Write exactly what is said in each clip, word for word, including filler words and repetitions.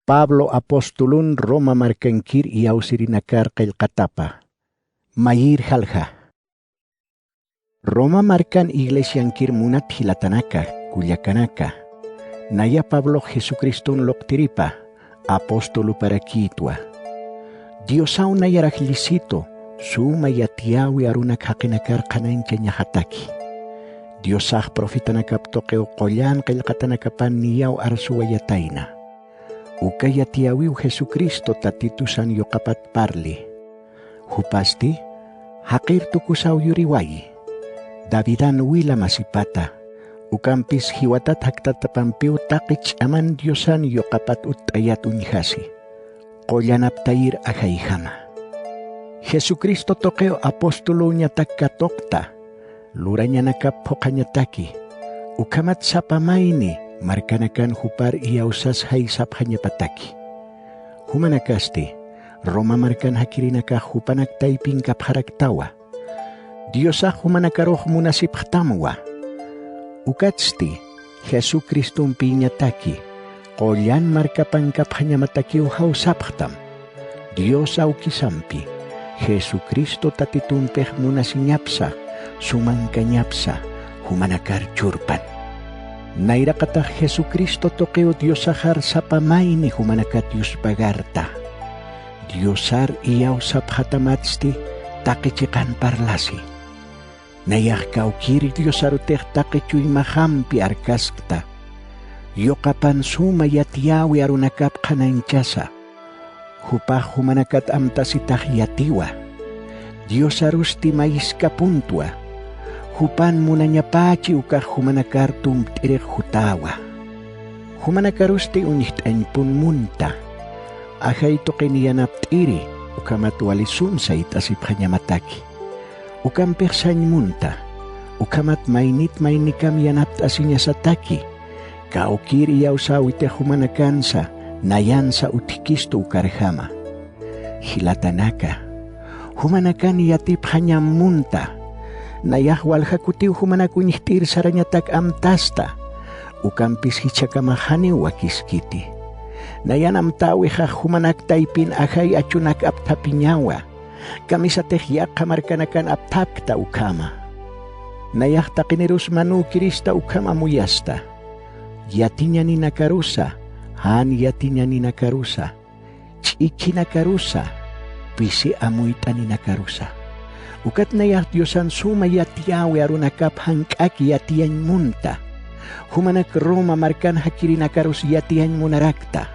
Pablo apostolun Roma markankir iyawsirinakar qillqatapa. Mayir jalja. Roma markan iglesiankir munat jilatanaka, kullakanaka. Naya Pablox Jesucriston luqtiripa, apostoluparakïtwa. Diosaw nayarak llisitu, suma yatiyäwi arunak jaqinakar qhanañchañaxataki. Diosax profetanakap tuqiw qullan qillqatanakapan niyaw arsuwayatayna. Uka yatiyäwiw Jesucristo Tatitusan yuqapat parli. Jupasti, jaqir tukusaw yuriwayi. Davidan wila masipata, ukampis jiwatat jaktatapampiw taqi ch'aman Diosan yuqapat utt'ayat uñjasi. Qullan aptayir ajayjama. Jesucristo tuqiw apostoluñatak katuqta, lurañanakap phuqhañataki, ukhamat sapa mayni markanakan jupar iyawsasjay sapxañapataki. Jumanakasti, Roma markan jakirinakax jupanak taypinkapxaraktawa. Diosax jumanakarux munasipxtamwa. Ukatsti, Jesucristompïñataki, qullan markapankapxañamatakiw jawsapxtam. Dios awkisampi, Jesucristo Tatitumpix munasiñapsa, sumankañapsa, jumanakar churpan. Nayraqatax Jesucristo tuqiw Diosaxar sapa mayni jumanakat yuspagarta. Diosar iyawsapxatamatsti taqi chiqan parlasi. Nayax kawkïr Diosarutix taqi chuymaxampi arkaskta. Yuqapan suma yatiyäwi arunakap qhanañchasa. Jupax jumanakat amtasitax yatiwa. Diosarusti mayiskapuntwa. Jupan munañapächi ukax jumanakar tumpt'irix jutäwa. Jumanakarusti uñjt'añpun munta. Ajay tuqin yanapt'iri, ukhamat wali sum sayt'asipxañamataki. Ukampix sañ munta, ukhamat maynit maynikam yanapt'asiñasataki, kawkïr iyawsäwitix jumanakansa, nayansa utjkistu ukarjama. Jilatanaka, jumanakan yatipxañam munta, nayax walja kutiw jumanak uñjt'ir sarañatak amtasta, ukampis jichhakamax janiw wakiskiti. Nayan amtäwixax jumanak taypin ajay achunak apthapiñawa, kamisatix yaqha markanakan apthapkta ukhama. Nayax taqinirus manükirista ukham amuyasta. Yatiñaninakarusa, jan yatiñaninakarusa, ch'ikhinakarusa, pisi amuyt'aninakarusa. Ukat nayax Diosan suma yatiyäwi arunakap jank'ak yatiyañ munta. Jumanak Roma markan jakirinakarus yatiyañ munarakta.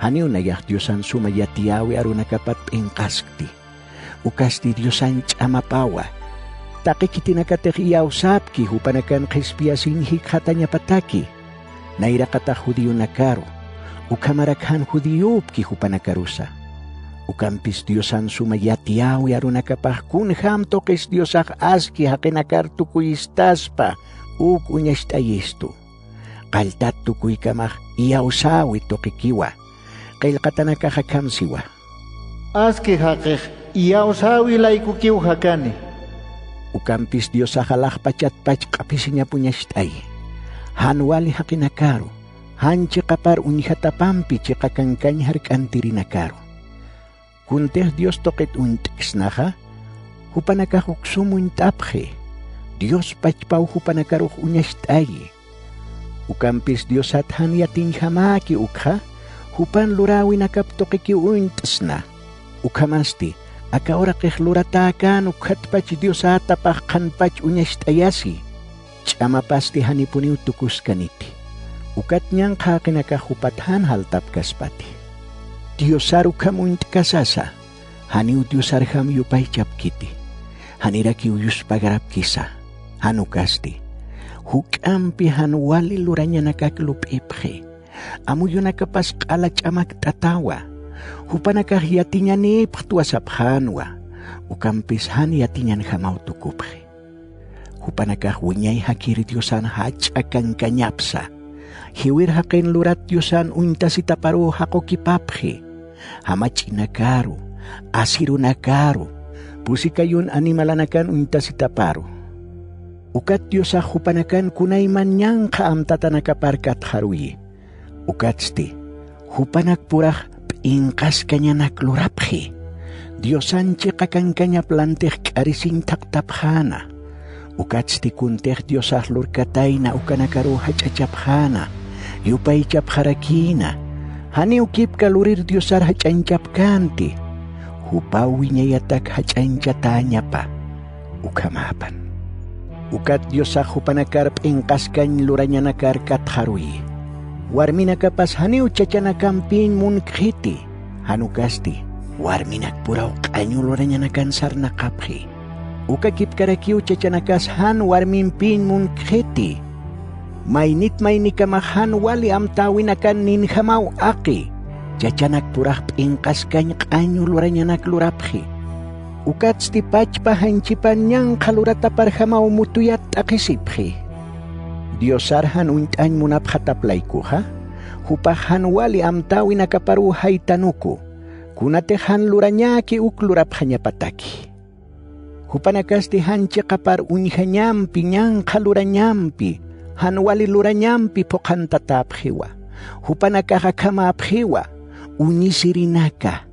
Janiw nayax Diosan suma yatiyäwi arunakapat p'inqaskti. Ukasti Diosan ch'amapawa. Taqi khitinakatix iyawsäpki jupanakan qhispiyasiñ jikxatañapataki. Nayraqatax judionakaru, ukhamarak jan judioski jupanakarusa. Ukampis Diosan suma yatiyäwi arunakapax kunjam tuqis Diosax aski jaqinakar tukuyistaspa uk uñacht'ayistu. Qalltat tukuykamax iyawsäwi tuqikiwa, qillqatanakax akham siwa. Aski jaqix iyawsäwi laykukiw jakani. Ukampis Diosax alaxpachatpach q'apisiñapuñacht'ayi. Jan wali jaqinakaru, jan chiqapar uñjatapampi chiqa kankañ jark'antirinakaru. Kuntix Dios tuqit uñt'ksnaxa, jupanakax uk sum uñt'apxi. Dios pachpaw jupanakarux uñacht'ayi. Ukampis Diosat jan yatiñjamäki ukxa, jupan luräwinakap tuqikiw uñt'sna. Ukhamasti, aka uraqix luratäkän ukkhatpach Diosätapax qhanpach uñacht'ayasi. Ch'amapasti janipuniw tukuskaniti. Ukat ñanqha jaqinakax jupat jan jaltapkaspati. Diosar ukham uñt'kasasa, janiw Diosarjam yupaychapkiti. Janirakiw yuspagarapkisa. Jan ukasti, juk'ampi jan wali lurañanakak lup'ipxi. Amuyunakapas q'ala ch'amakt'atawa. Jupanakax yatiñanïpxtwa sapxänwa. Ukampis jan yatiñanjamaw tukupxi. Jupanakax wiñay jakir Diosan jach'a kankañapsa. Jiwir jaqin lurat Diosan uñtasitaparuw jaqukipapxi. Jamach'inakaru, asirunakaru, pusi kayun animalanakan uñtasitaparu. Ukat Diosax jupanakan kunayman ñanqha amtatanakapar katxaruyi. Ukatsti, Jupanakpurax p'inqaskañanak lurapxi. Diosan chiqa kankañap lantix k'arisiñ thaqtapxäna. Ukatsti kuntix Diosax lurkatayna ukanakaruw jach'achapxäna, yupaychapxarakïna. Janiw kipka lurir Diosar jach'añchapkänti, jupaw wiñayatak jach'añchatäñapa. Ukhamäpan. Ukat Diosax jupanakar p'inqaskañ lurañanakar katxaruyi. Warminakapas janiw chachanakampïñ munkxiti, jan ukasti warminakpuraw q'añu lurañanakan sarnaqapxi. Uka kipkarakiw chachanakas jan warmimpïñ munkxiti. Maynit maynikamax jan wali amtäwinakan ninjamaw aqi, chachanakpurax p'inqaskañ q'añu lurañanak lurapxi. Ukatsti pachpa janchipan ñanqha lurataparjamaw mutuyat t'aqhisipxi. Diosar jan uñt'añ munapxatap laykuxa, jupax jan wali amtäwinakaparuw jaytanuku, kunatix jan lurañäki uk lurapxañapataki. Jupanakasti jan chiqapar uñjañampi, ñanqha lurañampi, jan wali lurañampi phuqhantatäpxiwa. Jupanakax akhamäpxiwa: uñisirinaka,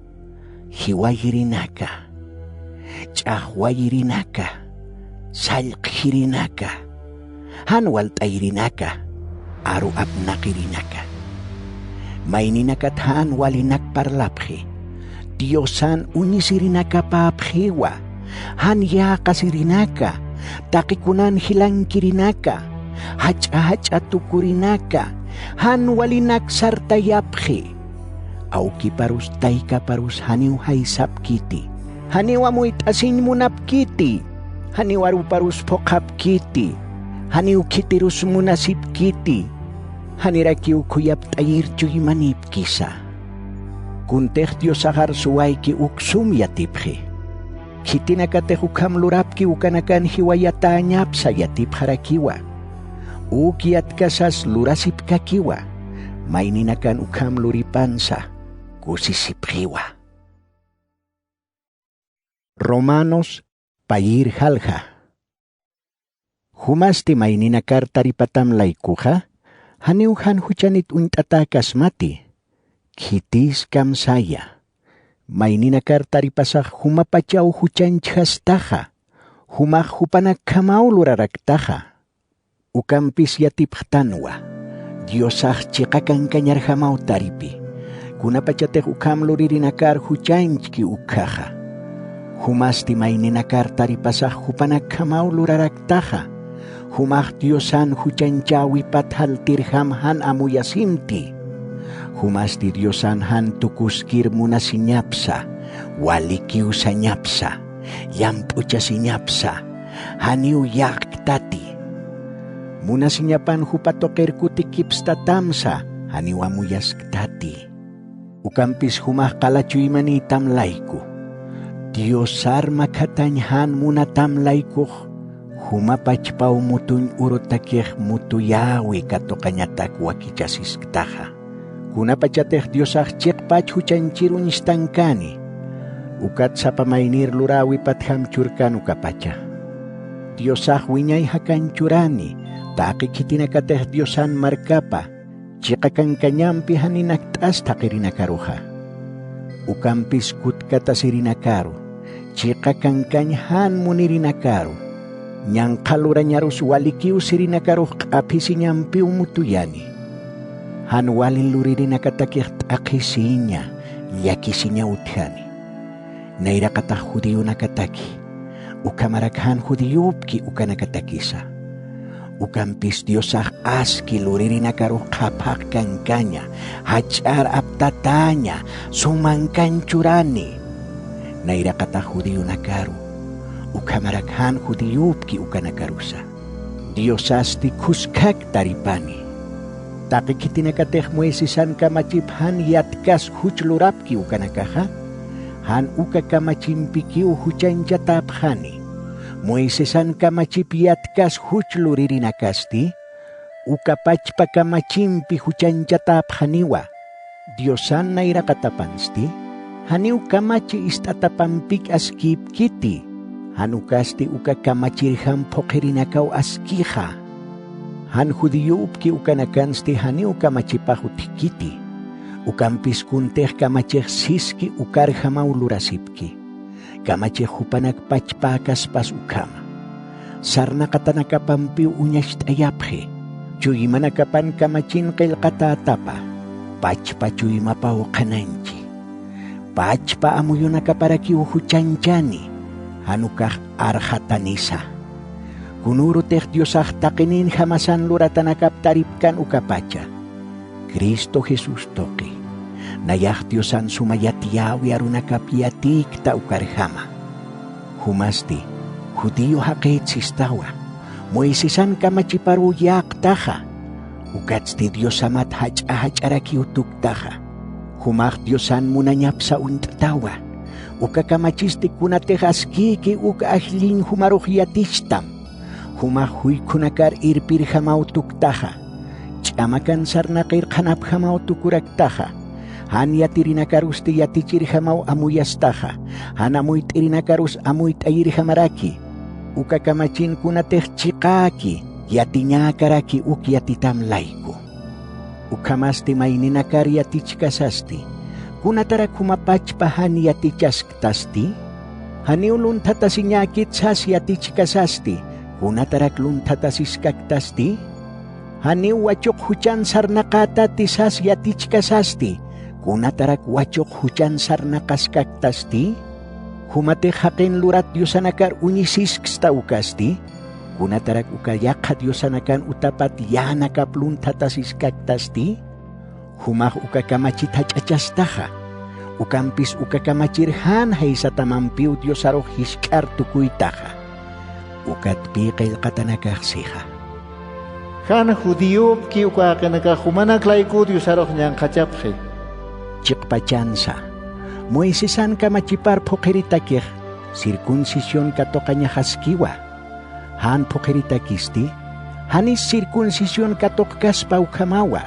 jiwayirinaka, ch'axwayirinaka, sallqjirinaka, jan walt'ayirinaka, aru apnaqirinaka. Mayninakat jan walinak parlapxi, Diosan uñisirinakapäpxiwa, jan yäqasirinaka, taqi kunan jilankirinaka, jach'a jach'a tukurinaka, jan walinak sartayapxi. Awkiparus taykaparus janiw jaysapkiti, janiw amuyt'asiñ munapkiti, janiw aruparus phuqhapkiti, janiw khitirus munasipkiti, janirakiw khuyapt'ayir chuymanïpkisa. Kuntix Diosax arsuwayki uk sum yatipxi. Khitinakatix ukham lurapki ukanakan jiwayatäñapsa yatipxarakiwa. Uk yatkasas lurasipkakiwa. Mayninakan ukham luripansa kusisipxiwa. Romanos payïr jalja. Jumasti mayninakar taripatam laykuxa, janiw jan juchanit uñt'atäkasmati. Khitïs kamsaya. Mayninakar taripasax jumapachaw juchañchjastaxa, jumax jupanakjamaw luraraktaxa. Ukampis yatipxtanwa, Diosax chiqa kankañarjamaw taripi, kunapachatix ukham luririnakar juchañchki ukkhaxa. Jumasti mayninakar taripasax jupanakjamaw luraraktaxa, jumax Diosan juchañchäwipat jaltirjam jan amuyasimti. Jumasti Diosan jan tukuskir munasiñapsa, walikiw sañapsa, llamp'uchasiñapsa, janiw yäqktati. Munasiñapan jupa tuqir kutikipstatamsa, janiw amuyasktati. Ukampis jumax qala chuymanïtam layku. Diosar makhatañ jan munatam laykux, juma pachpaw mutuñ urutakix mutuyäwi katuqañatak wakichasisktaxa. Kunapachatix Diosax chiqpach juchañchir uñstankani, ukat sapa maynir luräwipatjam churkan ukapacha. Diosax wiñay jakañ churani, taqi khitinakatix Diosan markapa, chiqa kankañampi janinakt'as thaqirinakaruxa. Ukampis kutkatasirinakaru, chiqa kankañ jan munirinakaru, ñanqha lurañarus walikiw sirinakarux q'aphisiñampiw mutuyani. Jan wali luririnakatakix t'aqhisiña, llakisiña utjani. Nayraqatax judionakataki, ukhamarak jan judiyupki ukanakatakisa. Ukampis Diosax aski luririnak aru qhaphax kankaña, jach'ar aptatäña, sumankañ churani. Nayraqatax judionakaru, ukhamarak jan judiyupki ukanakarusa. Diosasti khuskak taripani. Taqi khitinakatix Moisesan kamachip jan yatkas juch lurapki ukanakaxa, jan uka kamachimpikiw juchañchatäpxani. Moisesan kamachip yatkas juch luririnakasti, uka pachpa kamachimpi juchañchatäpxaniwa. Diosan nayraqatapansti, janiw kamachi ist'atapampik askïpkiti, jan ukasti uka kamachirjam phuqhirinakaw askixa. Jan judiyupki ukanakansti janiw kamachipax utjkiti. Ukampis kuntix kamachix siski ukarjamaw lurasipki. Kamachix jupanak pachpäkaspas ukhama. Sarnaqatanakapampiw uñacht'ayapxi. Chuymanakapan kamachin qillqatätapa. Pachpa chuymapaw qhanañchi. Pachpa amuyunakaparakiw juchañchani. Jan ukax arxatanisa. Kunürutix Diosax taqinïnjamasan luratanakap taripkan ukapacha. Cristo Jesús tuqi. Nayax Diosan suma yatiyäwi arunakap yatïkta ukarjama. Jumasti, judío jaqït sistawa. Moisesan kamachiparuw yäqtaxa. Ukatsti Diosamat jach'a jach'arakiw tuktaxa. Jumax Diosan munañapsa uñt'tawa. Uka kamachisti kunatix askïki uk ajlliñ jumarux yatichtam. Jumax juykhunakar irpirjamaw tuktaxa. Ch'amakan sarnaqir qhanapjamaw tukuraktaxa. Jan yatirinakarus yatichirjamaw amuyastaxa. Jan amuyt'irinakarus amuyt'ayirjamaraki. Uka kamachin kunatix chiqäki, yatiñäkaraki uk yatitam layku. Ukhamasti mayninakar yatichkasasti. Kunatarak juma pachpa jan yatichasktasti? Janiw lunthatasiñäkit sas yatichkasasti. Kunatarak lunthatasiskaktasti? Janiw wachuq juchan sarnaqätati sas yatichkasasti. Kunatarak wachuq juchan sarnaqaskaktasti? Jumatix jaqin lurat diosanakar uñisisksta ukasti. Kunatarak uka yaqha diosanakan utapat yänakap lunthatasiskaktasti? Jumax uka kamachit jach'achastaxa. Ukampis uka kamachir jan jaysatamampiw diosarux jisk'ar tukuytaxa. Ukatpï qillqatanakax sixa. Jan judíopki uka jaqinakax jumanak layku diosarux ñanqhachapxi. Chiqpachansa. Moisesan kamachipar phuqhiritakix circuncisión katuqañaxaskiwa. Jan phuqhiritakisti, janis circuncisión katuqkaspa ukhamawa.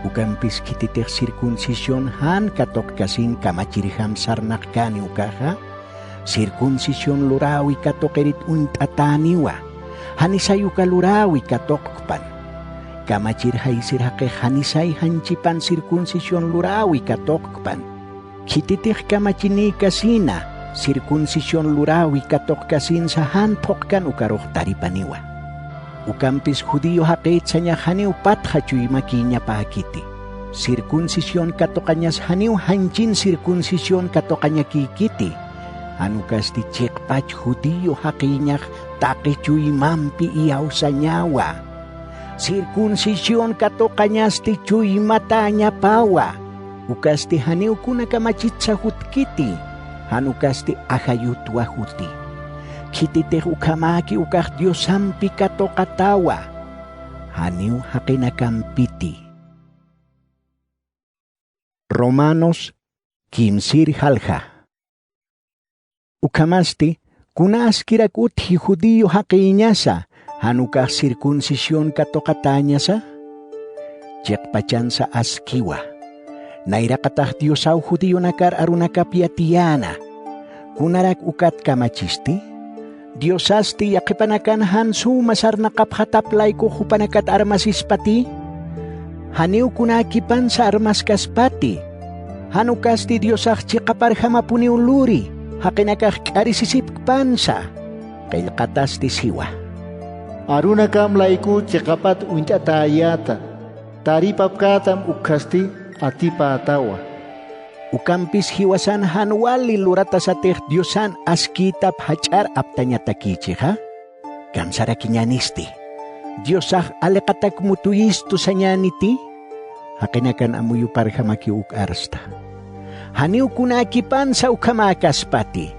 Ukampis khititix circuncisión jan katuqkasin kamachirjam sarnaqkani ukaxa, circuncisión luräwi katuqirit uñt'atäniwa. Janisay uka luräwi katuqkpan. Kamachir jaysir jaqix janisay janchipan circuncisión luräwi katuqkpan. Khititix kamachinïkasina, circuncisión luräwi katuqkasinsa jan phuqkan ukarux taripaniwa. Ukampis judío jaqït sañax janiw patxa chuymakïñapäkiti. Circuncisión katuqañas janiw janchin circuncisión katuqañakïkiti. Jan ukasti chiqpach judío jaqïñax taqi chuymampi iyawsañawa. Circuncisión katuqañasti chuymatäñapawa. Ukasti janiw kuna kamachitsa jutkiti, jan ukasti ajayutwa juti. Khititix ukhamäki ukax diosampi katuqatawa. Janiw jaqinakampiti. Romanos kimsir jalja. Ukhamasti, kuna askirak utji judío jaqïñasa, jan ukax circuncisión katuqatäñasa? Chiqpachansa askiwa. Nayraqatax diosaw judíonakar arunakap yatiyäna. Kunarak ukat kamachisti? Diosasti yaqhipanakan jan suma sarnaqapxatap layku jupanakat armasispati? Janiw kunäkipansa armaskaspati. Jan ukasti diosax chiqaparjamapuniw luri, jaqinakax k'arisisipkpansa. Qillqatasti siwa. Arunakam layku chiqapat uñt'atäyäta. Taripapkätam ukkhasti atipätawa. Ukampis jiwasan jan wali luratasatix diosan askïtap jach'ar aptañatakïchixa? Kamsarakiñänisti. Diosax aliqatak mutuyistu sañäniti? Jaqinakan amuyuparjamakiw uk arsta. Janiw kunäkipansa ukhamäkaspati.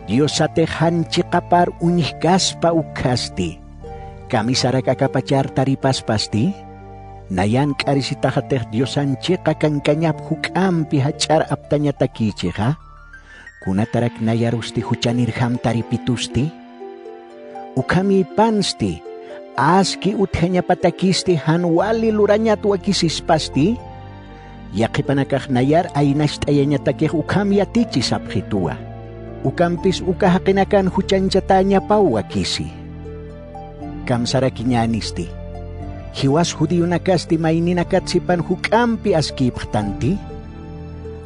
Diosatix jan chiqapar uñjkaspa ukkhasti. Kamisarak akapachar taripaspasti? Nayan k'arisitaxatix diosan chiqa kankañap juk'ampi jach'ar aptañatakïchixa? Kunatarak nayarusti juchanirjam taripitusti? Ukhamïpansti, aski utjañapatakisti jan wali lurañat wakisispasti? Yaqhipanakax nayar aynacht'ayañatakix ukham yatichi sapxituwa. Ukampis uka jaqinakan juchanchatäñapaw wakisi. Kamsarakiñänisti. Jiwas judionakasti mayninakat sipan juk'ampi askïpxtanti?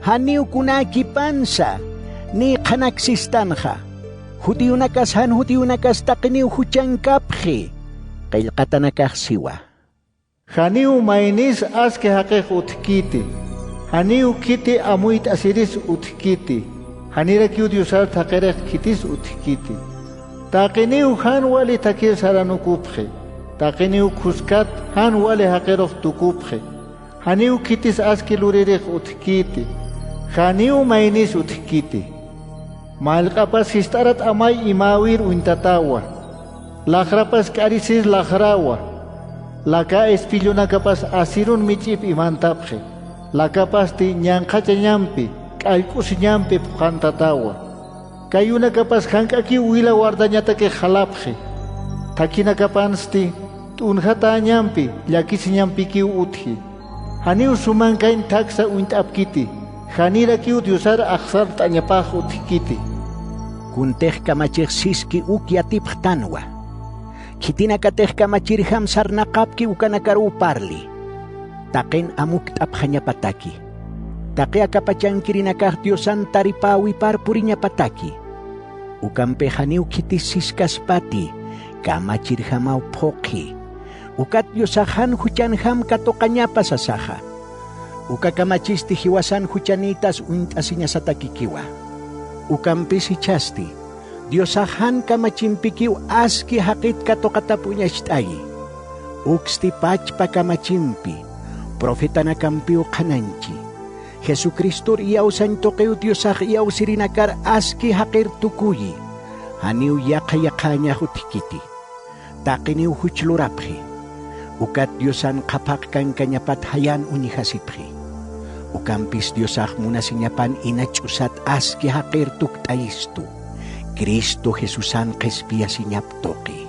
Janiw kunäkipansa, niy qhanaksistanxa. Judionakas jan judionakas taqiniw juchankapxi. Qillqatanakax siwa. Janiw maynis aski jaqix utjkiti. Janiw khiti amuyt'asiris utjkiti. Janirakiw Diosar thaqirix khitis utjkiti. Taqiniw jan wali thakir saranukupxi. Taqiniw khuskat jan wali jaqirux tukupxi. Janiw khitis aski luririx utjkiti. Janiw maynis utjkiti. Mallq'apas jist'arat amay imäwir uñtatawa. Laxrapas k'arisir laxrawa. Laka espillunakapas asirun mich'ip imantapxi. Lakapasti ñanqhachañampi, k'allk'usiñampi phuqhantatawa. Kayunakapas jank'akiw wila wardañatakix jalapxi. Thakhinakapansti t'unjatäñampi, llakisiñampikiw utji. Janiw sumankañ thaksa uñt'apkiti. Janirakiw Diosar axsart'añapax utjkiti. Kuntix kamachix siski uk yatipxtanwa. Khitinakatix kamachirjam sarnaqapki ukanakaruw parli. Taqin amukt'apxañapataki. Taqi akapachankirinakax Diosan taripäwipar puriñapataki. Ukampix janiw khitis siskaspati, kamachirjamaw phuqhi. Ukat Diosax jan juchanjam katuqañapa sasaxa. Uka kamachisti jiwasan juchanïtas uñt'asiñasatakikiwa. Ukampis jichhasti, Diosax jan kamachimpikiw aski jaqit katuqatap uñacht'ayi. Uksti pachpa kamachimpi, profetanakampiw qhanañchi. Jesucristor iyawsañ tuqiw Diosax iyawsirinakar aski jaqir tukuyi. Janiw yaqha yaqhäñax utjkiti. Taqiniw juch lurapxi. Ukat Diosan qhaphaq kankañapat jayan uñjasipxi. Ukampis Diosax munasiñapan ina ch'usat aski jaqir tukt'ayistu. Cristo Jesusan qhispiyasiñap tuqi.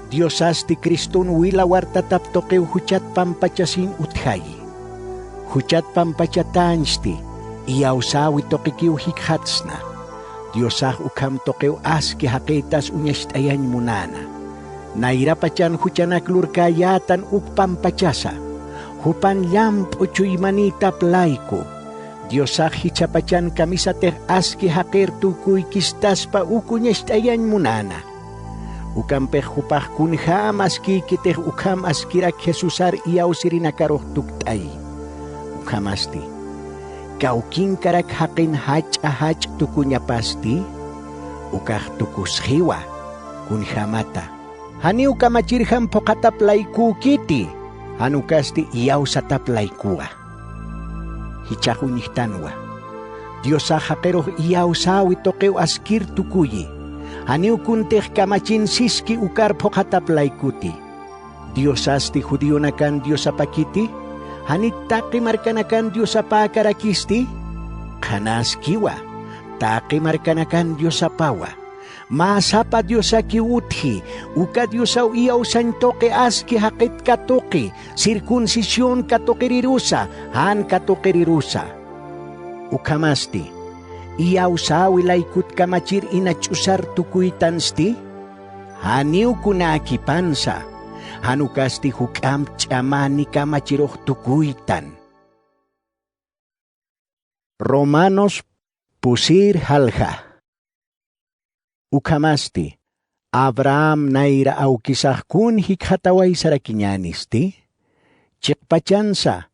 Diosasti Criston wila wartatap tuqiw juchat pampachasiñ utjayi. Juchat pampachatäñsti, iyawsäwi tuqikiw jikxatsna. Diosax ukham tuqiw aski jaqïtas uñacht'ayañ munäna. Nayrapachan juchanak lurkäyätan uk pampachasa, jupan llamp'u chuymanïtap layku. Diosax jichhapachan kamisatix aski jaqïr tukuykistaspa uk uñacht'ayañ munäna. Ukampix jupax kunjäm askïkitix ukham askirak Jesusar iyawsirinakarux tukt'ayi. Ukhamasti, kawkinkarak jaqin jach'a jach'a tukuñapasti, ukax tukusxiwa, kunjämata. Janiw kamachirjam phuqhatap laykükiti, jan ukasti iyawsatap laykuwa. Jichhax uñjtanwa. Diosax jaqirux iyawsäwi tuqiw askir tukuyi. Janiw kuntix kamachin siski ukar phuqhatap laykuti. ¿Diosasti judionakan Diosapakiti? ¿Janit taqi markanakan Diosapäkarakisti? Qhanäskiwa, taqi markanakan Diosapawa. Mä sapa Diosakiw utji, uka Diosaw iyawsañ tuqi aski jaqit katuqi, circuncisión katuqirirusa, jan katuqirirusa. Ukhamasti, iyawsäwi laykut kamachir ina ch'usar tukuytansti? Janiw kunäkipansa, jan ukasti juk'amp ch'amäni kamachirux tukuytan. Romanos pusir jalja. Ukhamasti, Abraham nayra awkisax kun jikxataway sarakiñänisti? Chiqpachansa,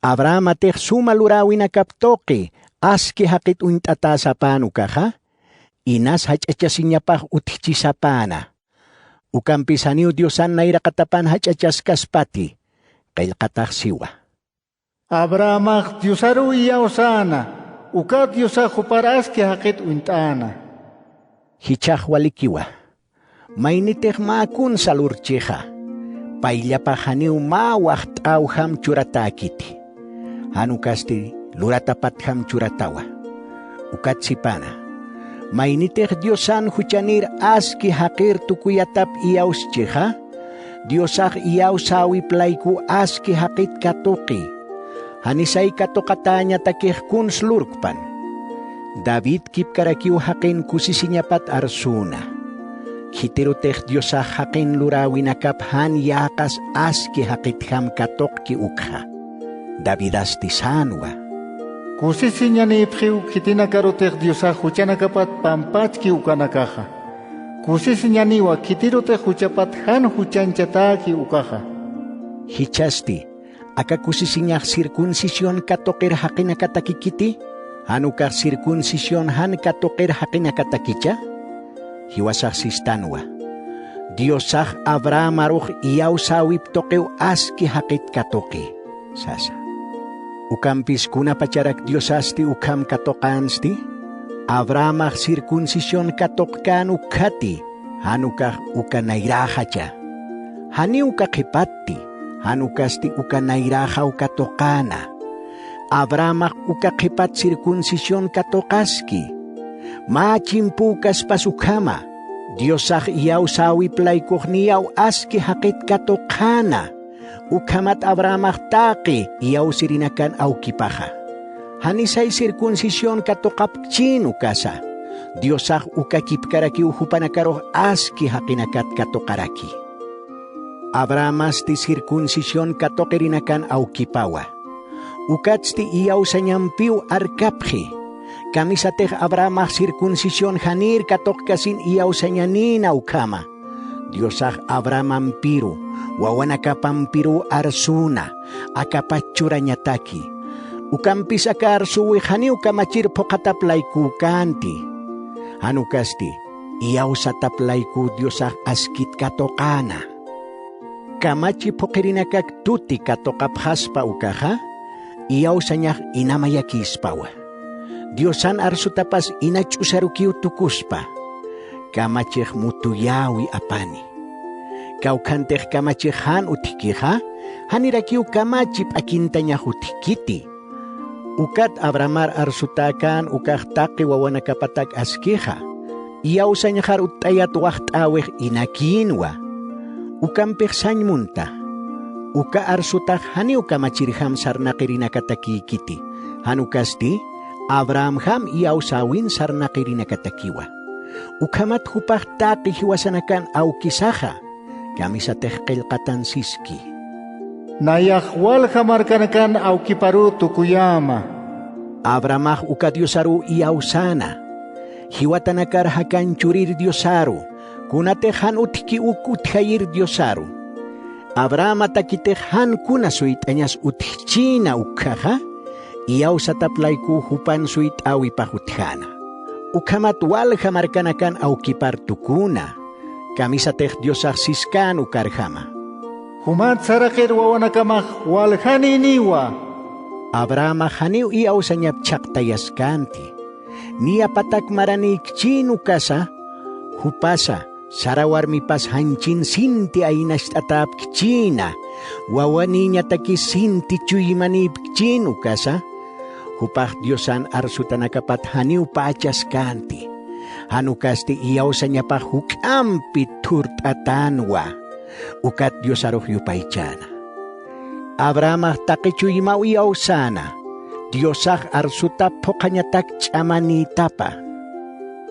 Abrahamatix suma luräwinakap tuqi, aski jaqit uñt'atäsapän ukaxa, inas jach'achasiñapax utjchisapäna. Ukampis janiw Diosan nayraqatapan jach'achaskaspati, qillqatax siwa. Abrahamax Diosaruw iyawsäna, ukat Diosax jupar aski jaqit uñt'äna. Jichhax walikiwa, maynitix mä kunsa lurchixa, payllapax janiw mä waxt'äwjam churatäkiti. Jan ukasti luratapatjam churatawa. Ukat sipana, maynitix Diosan juchanïr aski jaqïr tukuyatap iyawschixa, Diosax iyawsäwip layku aski jaqit katuqi. Janisay katuqatäñatakix kuns lurkpan. David kipkarakiw jaqin kusisiñapat arsüna. Khitirutix Diosax jaqin luräwinakap jan yäqas aski jaqitjam katuqki ukxa. Davidasti sänwa: Kusisiñanïpxiw, khitinakarutix Diosax juchanakapat pampachki ukanakaxa. Kusisiñanïwa, khitirutix juchapat jan juchañchatäki ukaxa. Jichhasti, ¿aka kusisiñax circuncisión katuqir jaqinakatakikiti? ¿Jan ukax circuncisión jan katuqir jaqinakatakicha? Jiwasax sistanwa: Diosax Abrahamarux iyawsäwip tuqiw aski jaqit katuqi, sasa. Ukampis kunapacharak Diosasti ukham katuqänsti, Abrahamax circuncisión katuqkän ukkhati, jan ukax uka nayräxacha. Janiw uka qhipatti, jan ukasti uka nayräxaw katuqäna. Abrahamax uka qhipat circuncisión katuqaski. Mä chimpuw kaspas ukhama, Diosax iyawsäwip laykuxniyaw aski jaqit katuqäna. Ukhamat Abrahamax taqi iyawsirinakan awkipaxa. Janisay circuncisión katuqapkchïn ukasa, Diosax uka kipkarakiw jupanakarux aski jaqinakat katuqaraki. Abrahamasti circuncisión katuqirinakan awkipawa. Ukatsti iyawsañampiw arkapxi. Kamisatix Abrahamax circuncisión janïr katuqkasin iyawsañanïna ukhama. Diosax Abrahamampiru, wawanakapampiruw arsuna, akapach churañataki. Ukampis aka arsuwi janiw kamachir phuqhatap laykükänti. Jan ukasti, iyawsatap layku Diosax askit katuqäna. Kamachi phuqhirinakak tuti katuqapxaspa ukaxa, iyawsañax inamayakïspawa. Diosan arsutapas ina ch'usarukiw tukuspa, kamachix mutuyäwi apani. Kawkhantix kamachix jan utjkixa, janirakiw kamachi p'akintañax utjkiti. Ukat Abrahamar arsutäkän ukax taqi wawanakapatak askixa, iyawsañxar utt'ayat waxt'äwix inakïnwa. Ukampix sañ munta, uka arsutax janiw kamachirjam sarnaqirinakatakïkiti, jan ukasti Abrahamjam iyawsäwin sarnaqirinakatakiwa. Ukhamat jupax taqi jiwasanakan awkisaxa, kamisatix qillqatan siski: Nayax walja markanakan awkiparuw tukuyäma. Abrahamax uka Diosaruw iyawsäna. Jiwatanakar jakan churir Diosaru, kunatix jan utjki uk utjayir Diosaru. Abrahamatakitix jan kuna suyt'añas utjchïna ukkhaxa, iyawsatap laykuw jupan suyt'äwipax utjäna. Ukhamat walja markanakan awkipar tuküna, kamisatix Diosax siskän ukarjama: Jumat saraqir wawanakamax waljanïniwa. Abrahamax janiw iyawsañap chhaqtayaskänti. Niyapatak maranïkchïn ukasa, jupasa, Sara warmipas janchin sinti aynacht'atäpkchïna, wawanïñatakis sinti chuymanïpkchïn ukasa, jupax Diosan arsutanakapat janiw pächaskänti. Jan ukasti iyawsañapax juk'ampi thurt'atänwa, ukat Diosarux yupaychäna. Abrahamax taqi chuymaw iyawsäna, Diosax arsutap phuqhañatak ch'amanïtapa.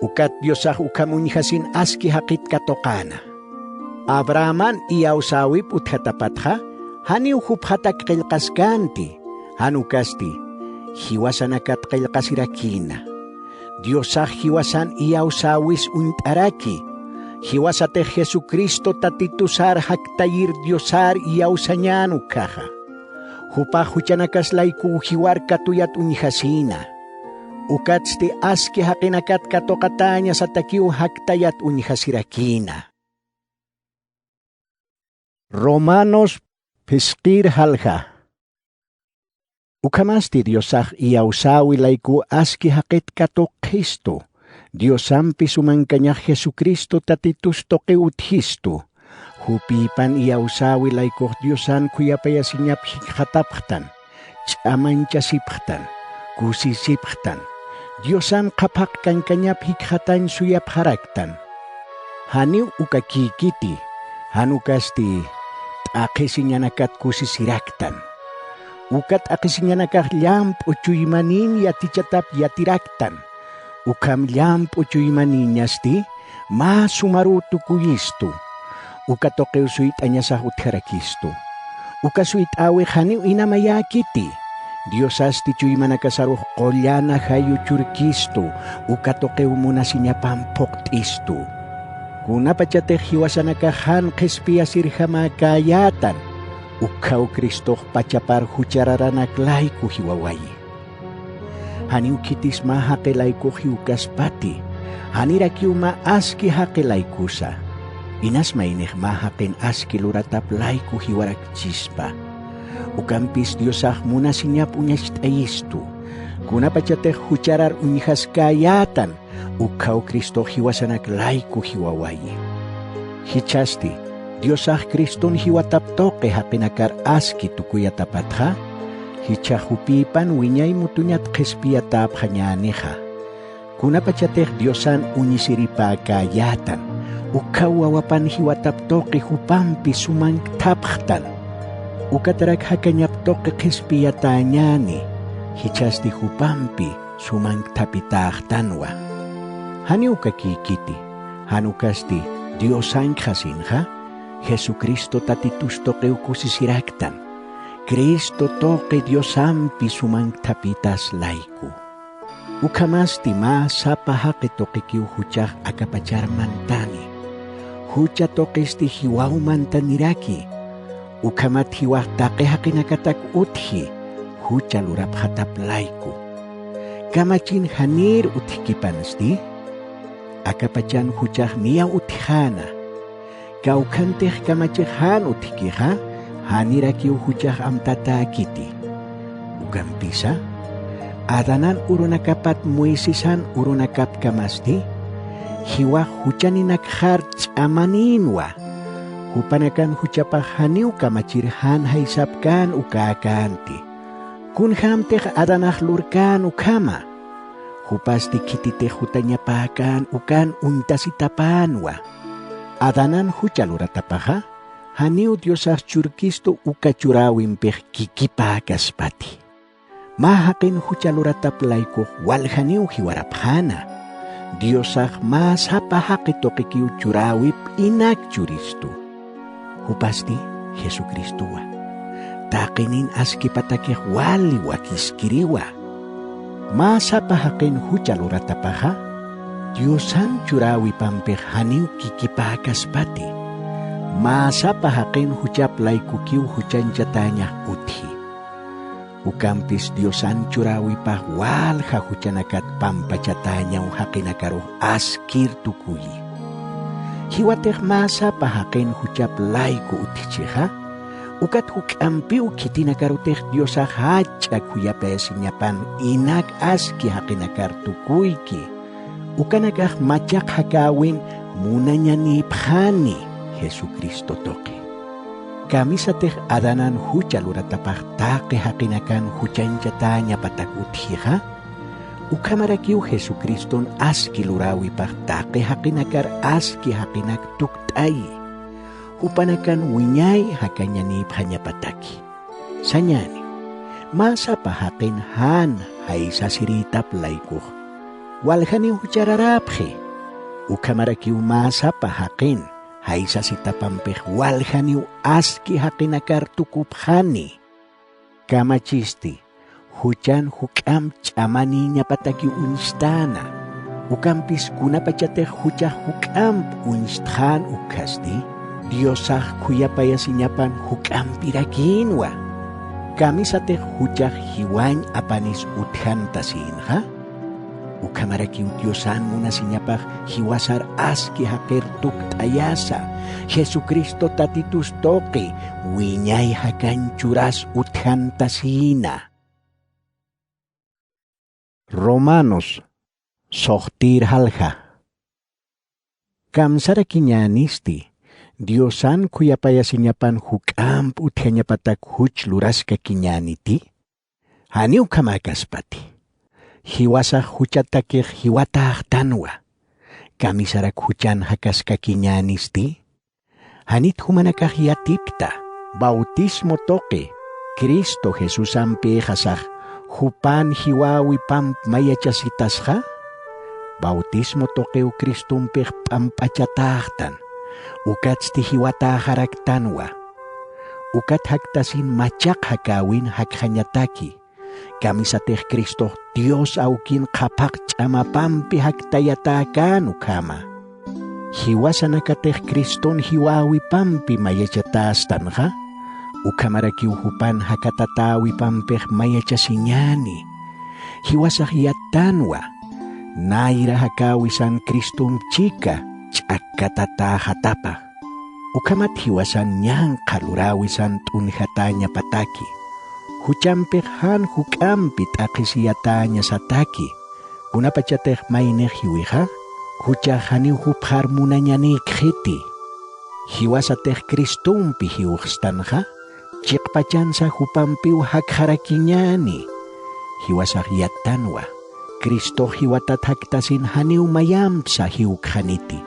Ukat Diosax ukham uñjasin aski jaqit katuqäna. Abrahaman iyawsäwip utjatapatxa, janiw jupxatak qillqaskänti, jan ukasti, jiwasanakat qillqasirakïna. Diosax jiwasan iyawsäwis uñt'araki, jiwasatix Jesucristo Tatitusar jaktayir Diosar iyawsañän ukkhaxa. Jupax juchanakas laykuw jiwar katuyat uñjasïna. Ukatsti aski jaqinakat katuqatäñasatakiw jaktayat uñjasirakïna. Romanos phisqir jalja. Ukhamasti Diosax iyawsäwi layku aski jaqit katuqxistu, Diosampi sumankañax Jesucristo Tatitus tuqi utjistu, jupïpan iyawsäwi laykux Diosan khuyapayasiñap jikxatapxtan, ch'amañchasipxtan, kusisipxtan, Diosan qhaphaq kankañap jikxatañ suyapxaraktan. Janiw ukakïkiti, jan ukasti t'aqhisiñanakat kusisiraktan. Uka t'aqhisiñanakax llamp'u chuymanïn yatichatap yatiraktan. Ukham llamp'u chuymanïñasti, Mä sumaruw tukuyistu. Uka tuqiw suyt'añasax utjarakistu. Uka suyt'äwix janiw inamayäkiti. Diosasti chuymanakasarux qullana jayu churkistu. Uka tuqiw munasiñapam phuqt'istu. Kunapachatix jiwasanakax jan qhispiyasirjamäkäyätan, ukkhaw Cristox pachapar juchararanak layku jiwawayi. Janiw khitis mä jaqi laykuxi ukaspati, janirakiw mä aski jaqi laykusa. Inas maynix mä jaqin aski luratap layku jiwarakchispa. Ukampis Diosax munasiñap uñacht'ayistu. Kunapachatix jucharar uñjaskäyätan, ukkhaw Cristox jiwasanak layku jiwawayi. Jichhasti, Diosax Criston jiwatap tuqi jaqinakar aski tukuyatapatxa, jichha jupïpan wiñay mutuñat qhispiyatäpxañänixa. Kunapachatix Diosan uñisiripäkäyätan, ukkhaw wawapan jiwatap tuqi jupampi sumanktapxtan. Ukatarak jakañap tuqi qhispiyatäñäni, jichhasti jupampi sumanktapitäxtanwa. Janiw kakïkiti, jan ukasti Diosankxa sinxa, Jesucristo Tatitus tuqiw kusisiraktan, Cristo tuqi Diosampi sumanktapitas layku. Ukhamasti mä sapa jaqi tuqikiw juchax akapachar mantani. Jucha tuqisti jiwaw mantaniraki. Ukhamat jiwax taqi jaqinakatak utji, jucha lurapxatap layku. Kamachin janïr utjkipansti, akapachan juchax niya utjxäna. Kawkhantix kamachix jan utjkixa, janirakiw juchax amtatäkiti. Ukampisa, Adanan urunakapat Moisesan urunakapkamasti, jiwax juchaninakxar ch'amanïnwa. Jupanakan juchapax janiw kamachir jan jaysapkän ukäkänti. Kunjämtix Adanax lurkän ukhama. Jupasti khititix jutañapäkän ukan uñtasitapänwa. Adanan jucha luratapaxa, janiw Diosax churkistu uka churäwimpix kikipäkaspati. Mä jaqin jucha luratap laykux waljaniw jiwarapxäna. Diosax mä sapa jaqi tuqikiw churäwip inak churistu. Jupasti Jesucristowa. Taqinin askipatakix wali wakiskiriwa. Mä sapa jaqin jucha luratapaxa, Diosan churäwipampix janiw kikipäkaspati. Mä sapa jaqin juchap laykukiw juchanchatäñax utji. Ukampis Diosan churäwipax walja juchanakat pampachatäñaw jaqinakarux askir tukuyi. Jiwatix mä sapa jaqin juchap layku utjchixa, ukat juk'ampiw khitinakarutix Diosax jach'a khuyapayasiñapan inak aski jaqinakar tukuyki. Ukanakax machaq jakäwin munañanïpxani Jesucristo tuqi. Kamisatix Adanan jucha luratapax taqi jaqinakan juchanchatäñapatak utjixa, ukhamarakiw Jesucriston aski luräwipax taqi jaqinakar aski jaqinak tukt'ayi, jupanakan wiñay jakañanïpxañapataki. Sañäni, mä sapa jaqin jan jaysasirïtap laykux, waljaniw juchararäpxi. Ukhamarakiw mä sapa jaqin jaysasitapampix waljaniw aski jaqinakar tukupxani. Kamachisti, juchan juk'amp ch'amanïñapatakiw uñstäna. Ukampis kunapachatix juchax juk'amp uñstxän ukkhasti, Diosax khuyapayasiñapan juk'ampirakïnwa. Kamisatix juchax jiwañ apanis utjantasïnxa, ukhamarakiw Diosan munasiñapax jiwasar aski jaqir tukt'ayasa, Jesucristo Tatitus tuqi wiñay jakañ churas utjantasïna. Romanos, suxtïr jalja. Kamsarakiñänisti, Diosan khuyapayasiñapan juk'amp utjañapatak juch luraskakiñäniti? Janiw ukhamäkaspati. Jiwasax juchatakix jiwatäxtanwa. Kamisarak juchan jakaskakiñänisti? Janit jumanakax yatipkta, bautismo tuqi, Cristo Jesusampïxasax, jupan jiwäwipamp mayachasitasxa? Bautismo tuqiw Cristompix p'amp'achatäxtan, ukatsti jiwatäxaraktanwa. Ukat jaktasin machaq jakäwin jakxañataki, kamisatix Cristox Dios awkin qhapaq ch'amapampi jaktayatäkän ukhama. Jiwasanakatix Criston jiwäwipampi mayachatästanxa, ukhamarakiw jupan jakatatäwipampix mayachasiñäni. Jiwasax yattanwa, nayra jakäwisan Cristomp chika ch'akkatatäxatapa. Ukhamat jiwasan ñanqha luräwisan t'unjatäñapataki. Juchampix jan juk'ampi t'aqhisiyatäñasataki. Kunapachatix maynix jiwixa, juchax janiw jupxar munañanïkxiti. Jiwasatix Cristompi jiwxstanxa, chiqpachansa jupampiw jakxarakiñäni. Jiwasax yattanwa, Cristox jiwatat jaktasin janiw mayampsa jiwkxaniti.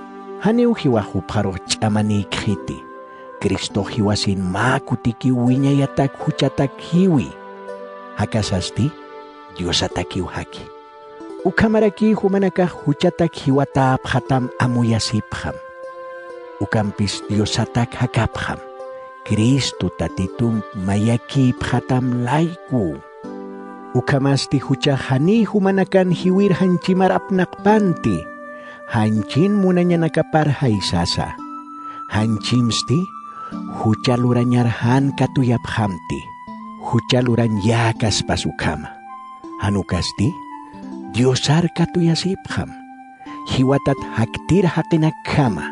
Janiw jiwax jupxarux ch'amanïkxiti. Cristox jiwasin mä kutikiw wiñayatak juchatak jiwi. Jakasasti Diosatakiw jaki. Ukhamaraki jumanakax juchatak jiwatäpxatam amuyasipxam. Ukampis Diosatak jakapxam. Cristo Tatitump mayakïpxatam layku. Ukhamasti juchax janiy jumanakan jiwir janchimar apnaqpanti, janchin munañanakapar jaysasa. Janchimsti jucha lurañar jan katuyapxamti, jucha lurañ yäkaspas ukhama. Jan ukasti, Diosar katuyasipxam, jiwatat jaktir jaqinakjama.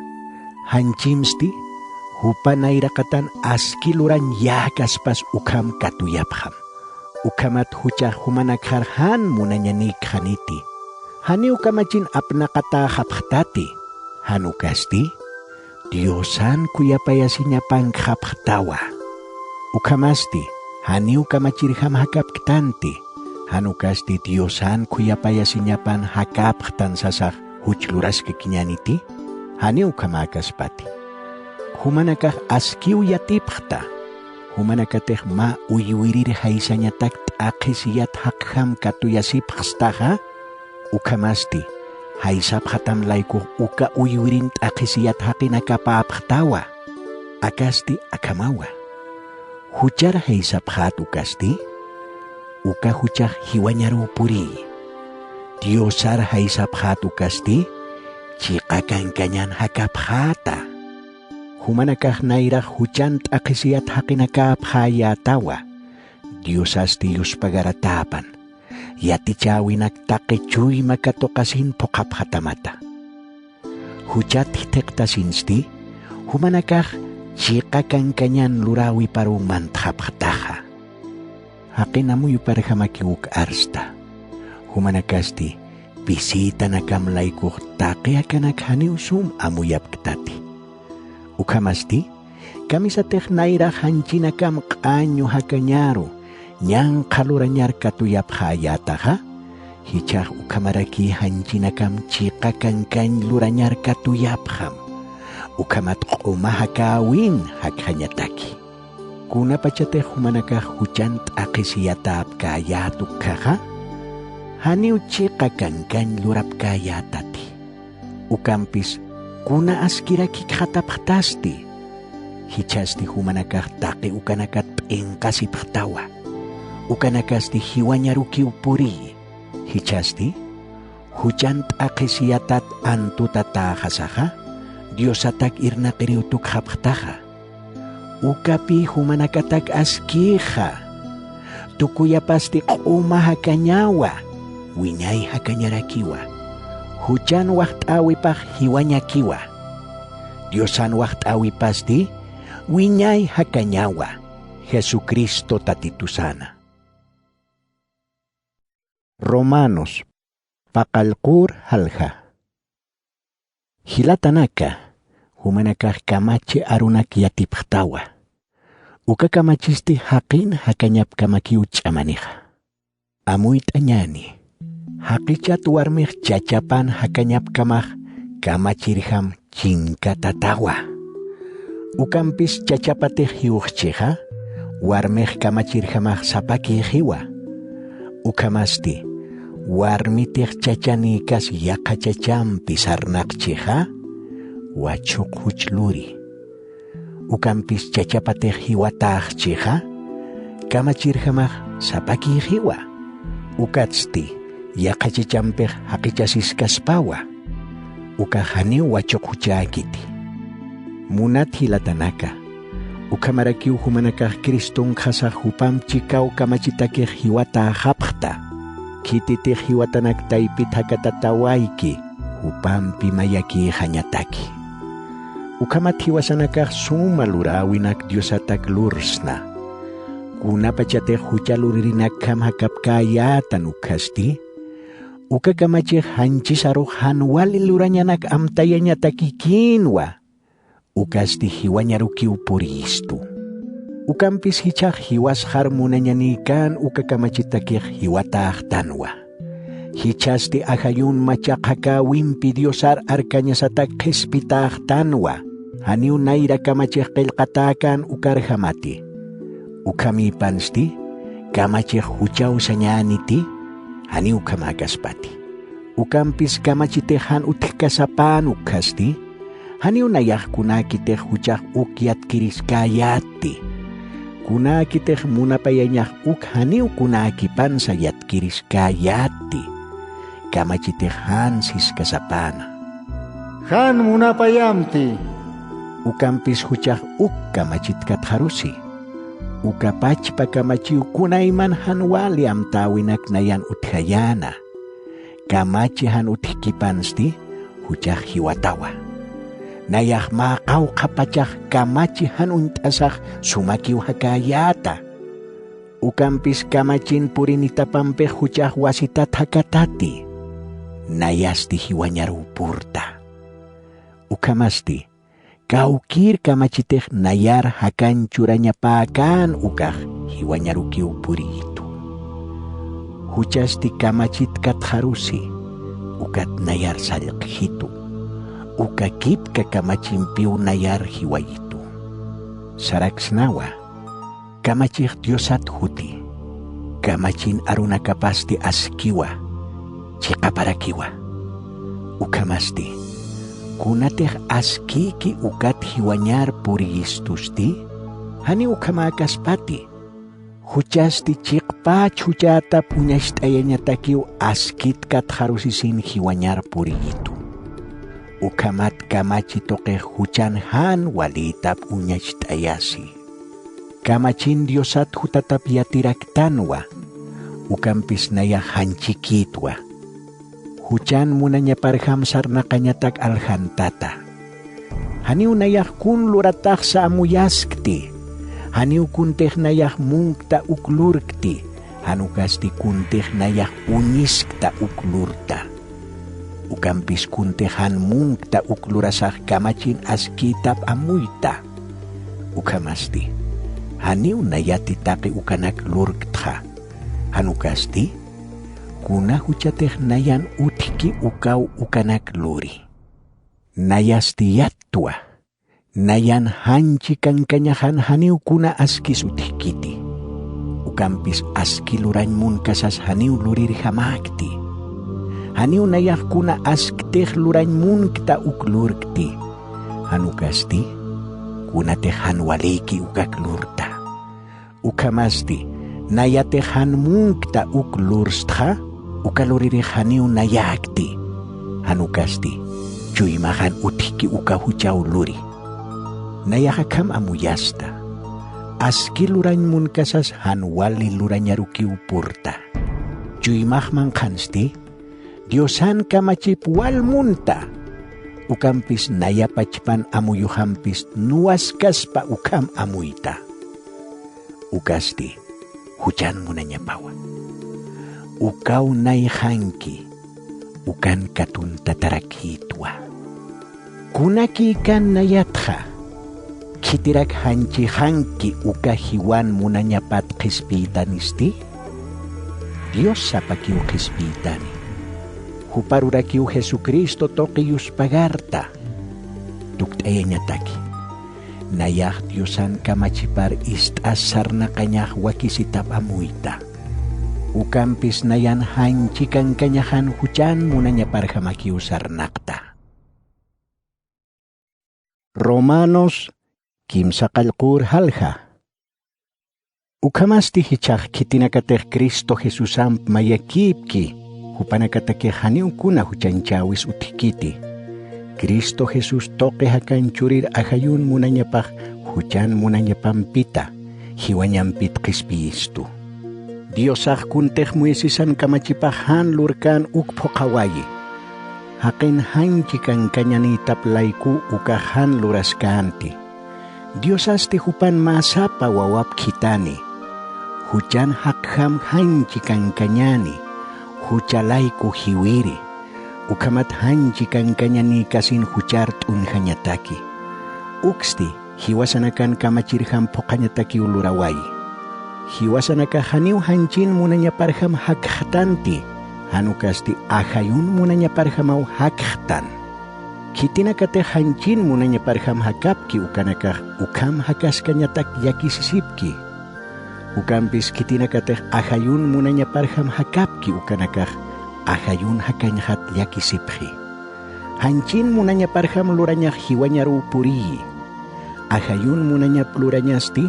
Janchimsti, jupa nayraqatan aski lurañ yäkaspas ukham katuyapxam. Ukhamat juchax jumanakxar jan munañanïkxaniti. Janiw kamachin apnaqatäxapxtati. Jan ukasti, Diosan khuyapayasiñapankxapxtawa. Ukhamasti, janiw kamachirjam jakapktanti. Jan ukasti Diosan khuyapayasiñapan jakapxtan sasax juch luraskakiñäniti. Janiw ukhamäkaspati. Jumanakax askiw yatipxta. Jumanakatix mä uywirir jaysañatak t'aqhisiyat jaqjam katuyasipxstaxa. Ukhamasti, jaysapxatam laykux uka uywirin t'aqhisiyat jaqinakapäpxtawa. Akasti akhamawa. Juchar jaysapxät ukasti, uka juchax jiwañaruw puriyi. Diosar jaysapxät ukasti, chiqa kankañan jakapxäta. Jumanakax nayrax juchan t'aqhisiyat jaqinakäpxäyätawa. Diosasti yuspagaratäpan. Yatichäwinak taqi chuyma katuqasin phuqhapxatamata. Juchat jithiqtasinsti, jumanakax chiqa kankañan luräwiparuw mantxapxtaxa. Jaqin amuyuparjamakiw uk arsta. Jumanakasti pisïtanakam laykux taqi akanak janiw sum amuyapktati. Ukhamasti, kamisatix nayrax janchinakam q'añu jakañaru, ñanqha lurañar katuyapxäyätaxa, jichhax ukhamaraki janchinakam chiqa kankañ lurañar katuyapxam. Ukhamat q'uma jakäwin jakxañataki. Kunapachatix jumanakax juchan t'aqhisiyatäpkäyät ukkhaxa, janiw chiqa kankañ lurapkäyätati. Ukampis, kuna askirakikxatapxtasti. Jichhasti jumanakax taqi ukanakat p'inqasipxtawa. Ukanakasti jiwañarukiw puriyi. Jichhasti, juchan t'aqhisiyatat antutatäxasaxa, Diosatak irnaqiriw tukxapxtaxa. Ukapï jumanakatak askïxa. Tukuyapasti q'uma jakañawa, wiñay jakañarakiwa. Juchan waxt'äwipax jiwañakiwa. Diosan waxt'äwipasti wiñay jakañawa, Jesucristo Tatitusana. Romanos, paqallqur jalja. Jilatanaka, jumanakax kamachi arunak yatipxtawa. Uka kamachisti jaqin jakañapkamakiw ch'amanixa. Amuyt'añäni, jaqichat warmix chachapan jakañapkamax kamachirjam chinkatatawa. Ukampis chachapatix jiwxchixa, warmix kamachirjamax sapakïxiwa. Ukhamasti, Warmitix chachanïkas yaqha chachampi sarnaqchixa, wachhuq juch luri. Ukampis chachapatix jiwatäxchixa, kamachirjamax sapakïxiwa. Ukatsti yaqha chachampix jaqichasiskaspawa. Ukax janiw wachhuq juchäkiti. Munat jilatanaka, ukhamarakiw jumanakax Criston qhasax jupamp chikaw kamachitakix jiwatäxapxta. Khititix jiwatanak taypit jakatatawayki, jupampi mayakïxañataki. Ukhamat jiwasanakax suma luräwinak Diosatak lursna. Kunapachatix jucha luririnakjam jakapkäyätan ukkhasti, uka kamachix janchisarux jan wali lurañanak amtayañatakikïnwa. Ukasti jiwañarukiw puriyistu. Ukampis jichhax jiwasxar munañanïkän uka kamachitakix jiwatäxtanwa. Jichhasti ajayun machaqakäwimpi Diosar arkañasatak qhispitäxtanwa, janiw nayra kamachix qillqatäkän ukarjamati. Ukhamïpansti, kamachix juchaw sañäniti, janiw ukhamäkaspati. Ukampis kamachitix jan utjkasapän ukkhasti, janiw nayax kunäkitix juchax uk yatkiriskäyätti. Kunäkitix munapayañax uk janiw kunäkipansa yatkiriskäyätti. Kamachitix jan siskasapäna. Jan munapayamti. Ukampis juchax uk kamachit katxarusi. Uka pachpa kamachiw kunayman jan wali amtäwinak nayan utjayäna. Kamachi jan utjkipansti, juchax jiwatawa. Nayax mä qawqhapachax kamachi jan uñt'asax sumakiw jakäyäta. Ukampis kamachin purinitapampix juchax wasitat jakatati. Nayasti jiwañaruw purta. Ukhamasti, kawkïr kamachitix nayar jakañ churañapäkän ukax jiwañarukiw puriyitu. Juchasti kamachit katxarusi, ukat nayar sallqjitu, uka kipka kamachimpiw nayar jiwayitu. Saraksnawa, kamachix Diosat juti, kamachin arunakapasti askiwa, chiqaparakiwa. Ukhamasti, kunatix askïki ukat jiwañar puriyistusti, janiw ukhamäkaspati. Juchasti chiqpach juchätap uñacht'ayañatakiw askit katxarusisin jiwañar puriyitu. Ukhamat kamachi tuqix juchan jan walïtap uñacht'ayasi. Kamachin Diosat jutatap yatiraktanwa, ukampis nayax janchikïtwa. Juchan munañaparjam sarnaqañatak aljantata. Janiw nayax kun lurataxsa amuyaskti, janiw kuntix nayax munkta uk lurkti, jan ukasti kuntix nayax uñiskta uk lurta. Ukampis kuntix jan munkta uk lurasax kamachin askïtap amuyta. Ukhamasti, janiw nayati taqi ukanak lurktxa. Jan ukasti, kuna juchatix nayan utjki ukaw ukanak luri. Nayasti yattwa. Nayan janchi kankañaxan janiw kuna askis utjkiti. Ukampis aski lurañ munkasas janiw lurirjamäkti. Janiw nayax kuna asktix lurañ munkta uk lurkti. Jan ukasti, kunatix jan walïki ukak lurta. Ukhamasti, nayatix jan munkta uk lurstxa, uka luririx janiw nayäkti. Jan ukasti, chuymax jan utjki uka juchaw luri. Nayax akham amuyasta. Aski lurañ munkasas jan wali lurañarukiw purta. Chuymax manqhansti, Diosan kamachip wal munta. Ukampis naya pachpan amuyuxampis nuwaskaspa ukham amuyta. Ukasti, juchan munañapawa. Ukaw nayxanki, ukan katuntatarakïtwa. Kunakïkan nayatxa, khitirak janchixanki uka jiwan munañapat qhispiytanisti? Dios sapakiw qhispiytani. Juparurakiw Jesucristo tuqi yuspagarta. Tukt'ayañataki. Nayax Diosan kamachipar ist'as sarnaqañax wakisitap amuyta. Ukampis nayan janchi kankañaxan juchan munañaparjamakiw sarnaqta. Romanos kimsa qallqur jalja. Ukhamasti jichhax khitinakatix Cristo Jesusamp mayakïpki, jupanakatakix janiw kuna juchanchäwis utjkiti. Cristo Jesús tuqi jakañ churir ajayun munañapax juchan munañapampita, jiwañampit qhispiyistu. Diosax kuntix Moisesan kamachipax jan lurkän uk phuqhawayi. Jaqin janchi kankañanïtap layku ukax jan luraskänti. Diosasti jupan mä sapa wawap khithani. Juchan jaqjam janchi kankañäni, jucha layku jiwiri, ukhamat janchi kankañanïkasin juchar t'unjañataki. Uksti jiwasanakan kamachirjam phuqhañatakiw lurawayi. Jiwasanakax janiw janchin munañaparjam jakxtanti, jan ukasti ajayun munañaparjamaw jakxtan. Khitinakatix janchin munañaparjam jakapki ukanakax ukham jakaskañatak llakisisipki. Ukampis khitinakatix ajayun munañaparjam jakapki ukanakax ajayun jakañxat llakisipxi. Janchin munañaparjam lurañax jiwañaruw puriyi. Ajayun munañap lurañasti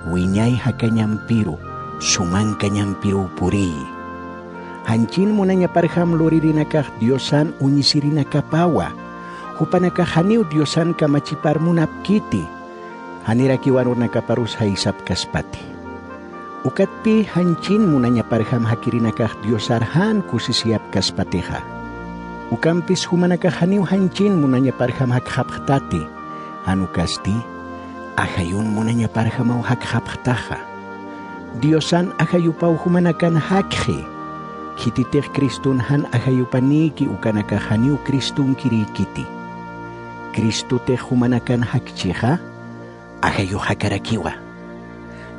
wiñay jakañampiru, sumankañampiruw puriyi. Janchin munañaparjam luririnakax Diosan uñisirinakapawa. Jupanakax janiw Diosan kamachipar munapkiti. Janirakiw arunakaparus jaysapkaspati. Ukatpï janchin munañaparjam jakirinakax Diosar jan kusisiyapkaspatixa. Ukampis jumanakax janiw janchin munañaparjam jakxapxtati, jan ukasti ajayun munañaparjamaw jakxapxtaxa. Diosan ajayupaw jumanakan jakxi. Khititix Criston jan ajayupanïki ukanakax janiw Cristonkirïkiti. Cristotix jumanakan jakchixa, ajayux jakarakiwa.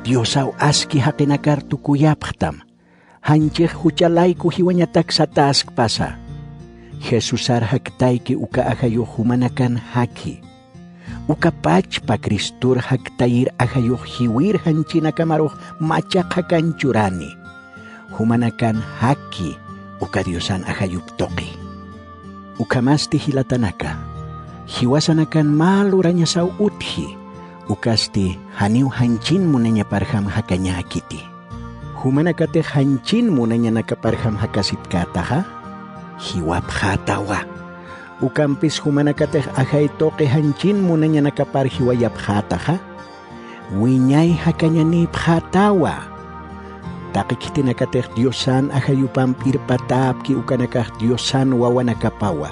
Diosaw aski jaqinakar tukuyapxtam. Janchix jucha layku jiwañatak satäskpasa. Jesusar jaktayki uka ajayux jumanakan jaki. Uka pachpa Cristor jaktayir ajayux jiwir janchinakamarux machaq jakañ churani. Jumanakan jaki uka Diosan ajayup tuqi. Ukhamasti jilatanaka, jiwasanakan mä lurañasaw utji, ukasti janiw janchin munañaparjam jakañäkiti. Jumanakatix janchin munañanakaparjam jakasipkätaxa, jiwapxätawa. Ukampis jumanakatix ajay tuqi janchin munañanakapar jiwayapxätaxa, wiñay jakañanïpxätawa. Taqi khitinakatix Diosan ajayupamp irpatäpki ukanakax Diosan wawanakapawa.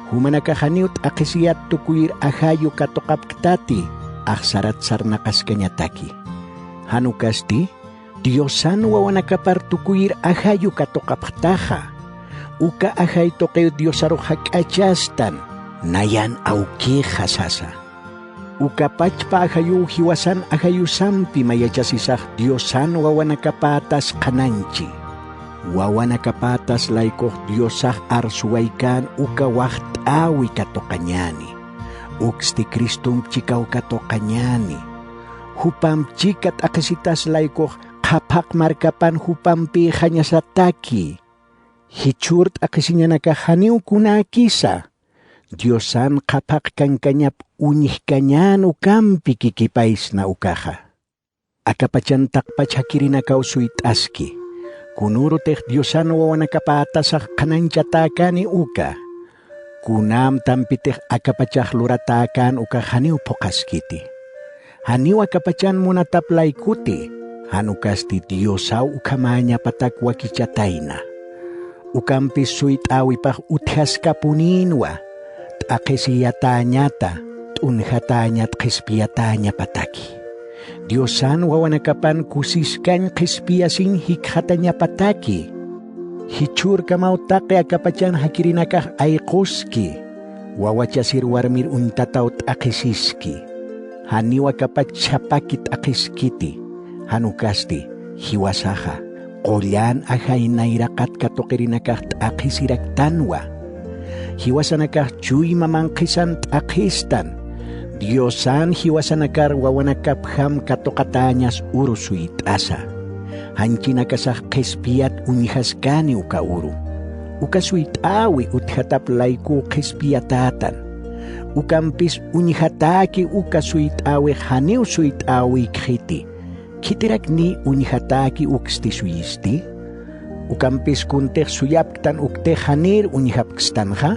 Jumanakax janiw t'aqhisiyat tukuyir ajayu katuqapktati, axsarat sarnaqaskañataki. Jan ukasti, Diosan wawanakapar tukuyir ajayu katuqapxtaxa. Uka ajay tuqiw Diosarux jak'achastan, nayan awkixa sasa. Uka pachpa ajayuw jiwasan ajayusampi mayachasisax Diosan wawanakapätas qhanañchi. Wawanakapätas laykux Diosax arsuwaykän uka waxt'äwi katuqañäni. Uksti Cristomp chikaw katuqañäni. Jupamp chika t'aqhisitas laykux qhaphaq markapan jupampïxañasataki. Jichhür t'aqhisiñanakax janiw kunäkisa, Diosan qhaphaq kankañap uñjkañän ukampi kikipaysna ukaxa. Akapachan taqpach jakirinakaw suyt'aski. Kunürutix Diosan wawanakapätasax qhanañchatäkäni uka. Kunämtampitix akapachax luratäkän ukax janiw phuqhaskiti. Janiw akapachan munatap laykuti, jan ukasti Diosaw ukhamäñapatak wakichatayna. Ukampis suyt'äwipax utjaskapunïnwa, t'aqhisiyatäñata, t'unjatäñat qhispiyatäñapataki. Diosan wawanakapan kusiskañ qhispiyasiñ jikxatañapataki. Jichhürkamaw taqi akapachan jakirinakax ayquski, wawachasir warmir uñtataw t'aqhisiski. Janiw akapach chhapaki t'aqhiskiti, jan ukasti, jiwasaxa, qullan ajay nayraqat katuqirinakax t'aqhisiraktanwa. Jiwasanakax chuyma manqhisan t'aqhistan, Diosan jiwasanakar wawanakapjam katuqatäñas uru suyt'asa. Janchinakasax qhispiyat uñjaskani uka uru. Uka suyt'äwi utjatap laykuw qhispiyatätan. Ukampis uñjatäki uka suyt'äwix janiw suyt'äwiykxiti. Khitirak niy uñjatäki uksti suyisti? Ukampis kuntix suyapktan uktix janir uñjapkstanxa,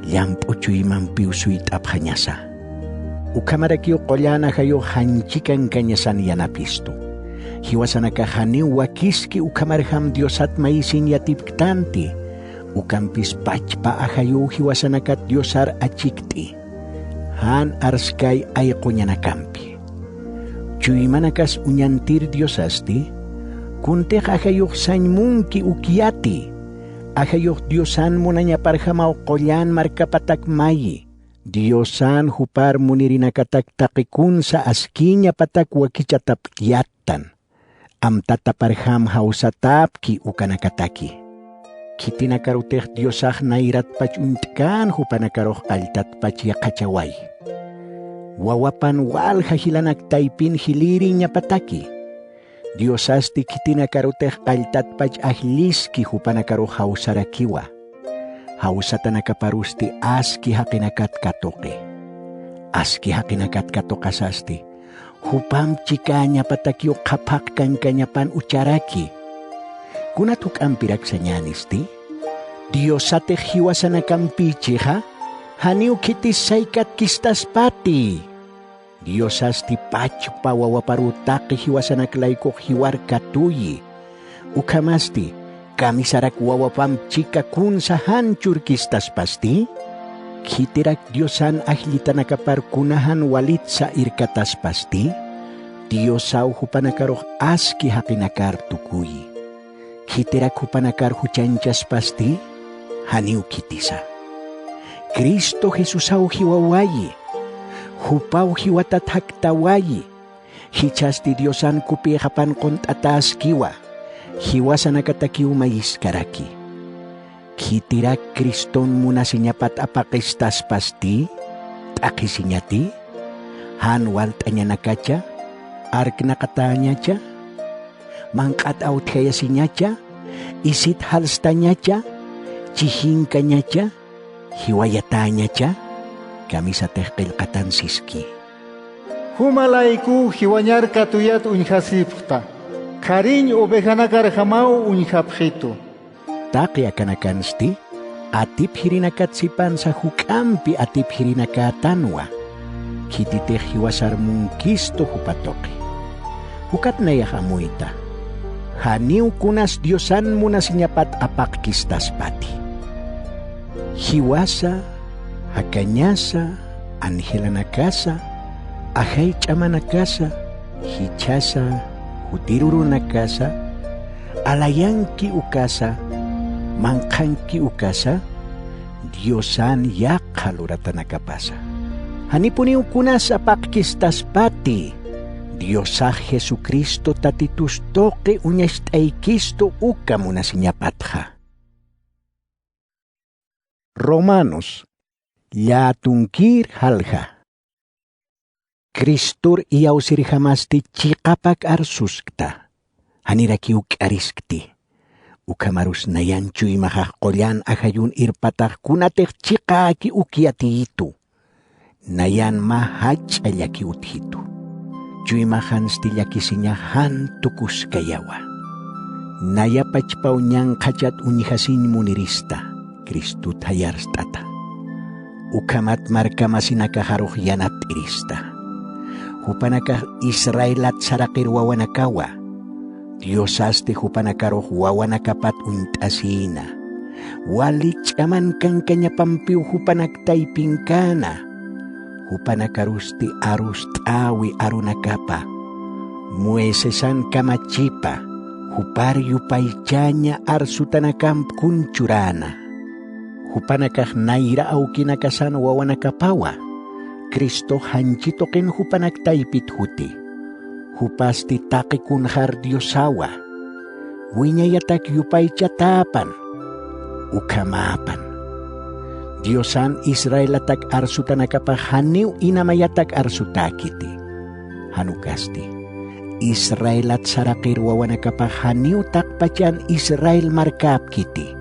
llamp'u chuymampiw suyt'apxañasa. Ukhamarakiw qullan ajayux janchikankañasan yanapistu. Jiwasanakax janiw wakiski ukhamarjam Diosat mayisiñ yatipktanti. Ukampis pachpa ajayuw jiwasanakat Diosar achikt'i. Jan arskay ayquñanakampi. Chuymanakas uñantir Diosasti, kuntix ajayux sañ munki uk yati, ajayux Diosan munañaparjamaw qullan markapatak mayi. Diosan jupar munirinakatak taqi kunsa askiñapatak wakichatap yattan. Amtataparjam jawsatäpki ukanakataki. Khitinakarutix Diosax nayratpach uñt'kän jupanakarux qalltatpach yaqhachawayi. Wawapan walja jilanak taypin jilïriñapataki. Diosasti khitinakarutix qalltatpach ajlliski jupanakarux jawsarakiwa. Jawsatanakaparusti aski jaqinakat katuqi. Aski jaqinakat katuqasasti, jupamp chikäñapatakiw qhapaq kankañapan ucharaki. Kunat juk'ampirak sañänisti? Diosatix jiwasanakampïchixa, janiw khitis saykatkistaspati. Diosasti pachpa wawaparuw taqi jiwasanak laykux jiwar katuyi. Ukhamasti, kamisarak wawapamp chika kunsa jan churkistaspasti? Khitirak Diosan ajllitanakapar kunajan walitsa irkataspasti? Diosaw jupanakarux aski jaqinakar tukuyi. Khitirak jupanakar juchañchaspasti? Janiw khitisa. Cristo Jesusaw jiwawayi. Jupaw jiwatat jaktawayi. Jichhasti Diosan kupïxapan qunt'atäskiwa, jiwasanakatakiw mayiskaraki. Khitirak Criston munasiñapat apaqistaspasti, t'aqhisiñati, jan walt'añanakacha, arknaqatäñacha, manq'at awtjayasiñacha, isit jalstañacha, chijinkañacha, jiwayatäñacha, kamisatix qillqatan siski. Juma laykuw jiwañar katuyat uñjasipxta, qhariñ ovejanakarjamaw uñjapxitu. Taqi akanakansti, atipjirinakat sipansa juk'ampi atipjirinakätanwa, khititix jiwasar munkistu jupa tuqi. Ukat nayax amuyta, janiw kunas Diosan munasiñapat apaqkistaspati. Jiwasa, jakañasa, angelanakasa, ajay ch'amanakasa, jichhasa, jutirurunakasa, alayanki ukasa, manqhanki ukasa, Diosan yaqha luratanakapasa. Janipuniw kunas apaqkistaspati, Diosax Jesucristo Tatitus tuqi uñacht'aykistu uka munasiñapatxa. Romanos, llätunkir jalja. Cristor iyawsirjamasti chiqapak arsuskta, janirakiw k'ariskti. Ukhamarus nayan chuymaxax qullan ajayun irpatax kunatix chiqäki uk yatiyitu. Nayan mä jach'a llaki utjitu. Chuymaxansti llakisiñax jan tukuskayawa. Naya pachpaw ñanqhachat uñjasiñ munirista, Cristot jayarst'ata. Ukhamat markamasinakaxarux yanapt'irista. Jupanakax Israelat saraqir wawanakawa. Diosasti jupanakarux wawanakapat uñt'asïna. Wali ch'aman kankañapampiw jupanak taypinkäna. Jupanakarusti arust'äwi arunakapa. Moisesan kamachipa, jupar yupaychaña arsutanakamp kunchuräna. Jupanakax nayra awkinakasan wawanakapawa, Cristox janchi tuqin jupanak taypit juti. Jupasti taqi kunxar Diosawa, wiñayatak yupaychatäpan, ukhamäpan. Diosan Israelatak arsutanakapax janiw inamayatak arsutäkiti. Jan ukasti, Israelat saraqir wawanakapax janiw taqpachan Israel markäpkiti.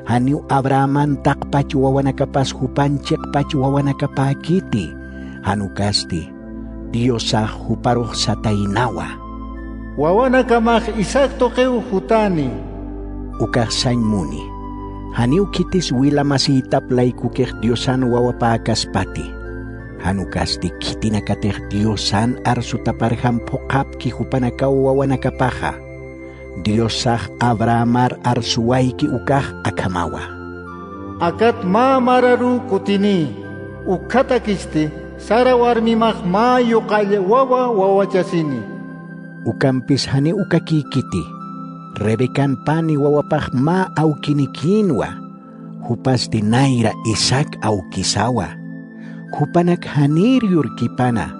Janiw Abrahaman taqpach wawanakapas jupan chiqpach wawanakapäkiti. Jan ukasti Diosax juparux sataynawa: Wawanakamax Isaac tuqiw jutani. Ukax sañ muni, janiw khitis wila masïtap laykukix Diosan wawapäkaspati. Jan ukasti khitinakatix Diosan arsutaparjam phuqhapki jupanakaw wawanakapaxa. Diosax Abrahamar arsuwayki ukax akhamawa: Akat mä mararuw kutini, ukkhatakisti Sara warmimax mä yuqall wawa wawachasini. Ukampis janiw ukakïkiti, Rebecan pani wawapax mä awkinikïnwa, jupasti nayra Isaac awkisawa. Jupanak janïr yurkipana,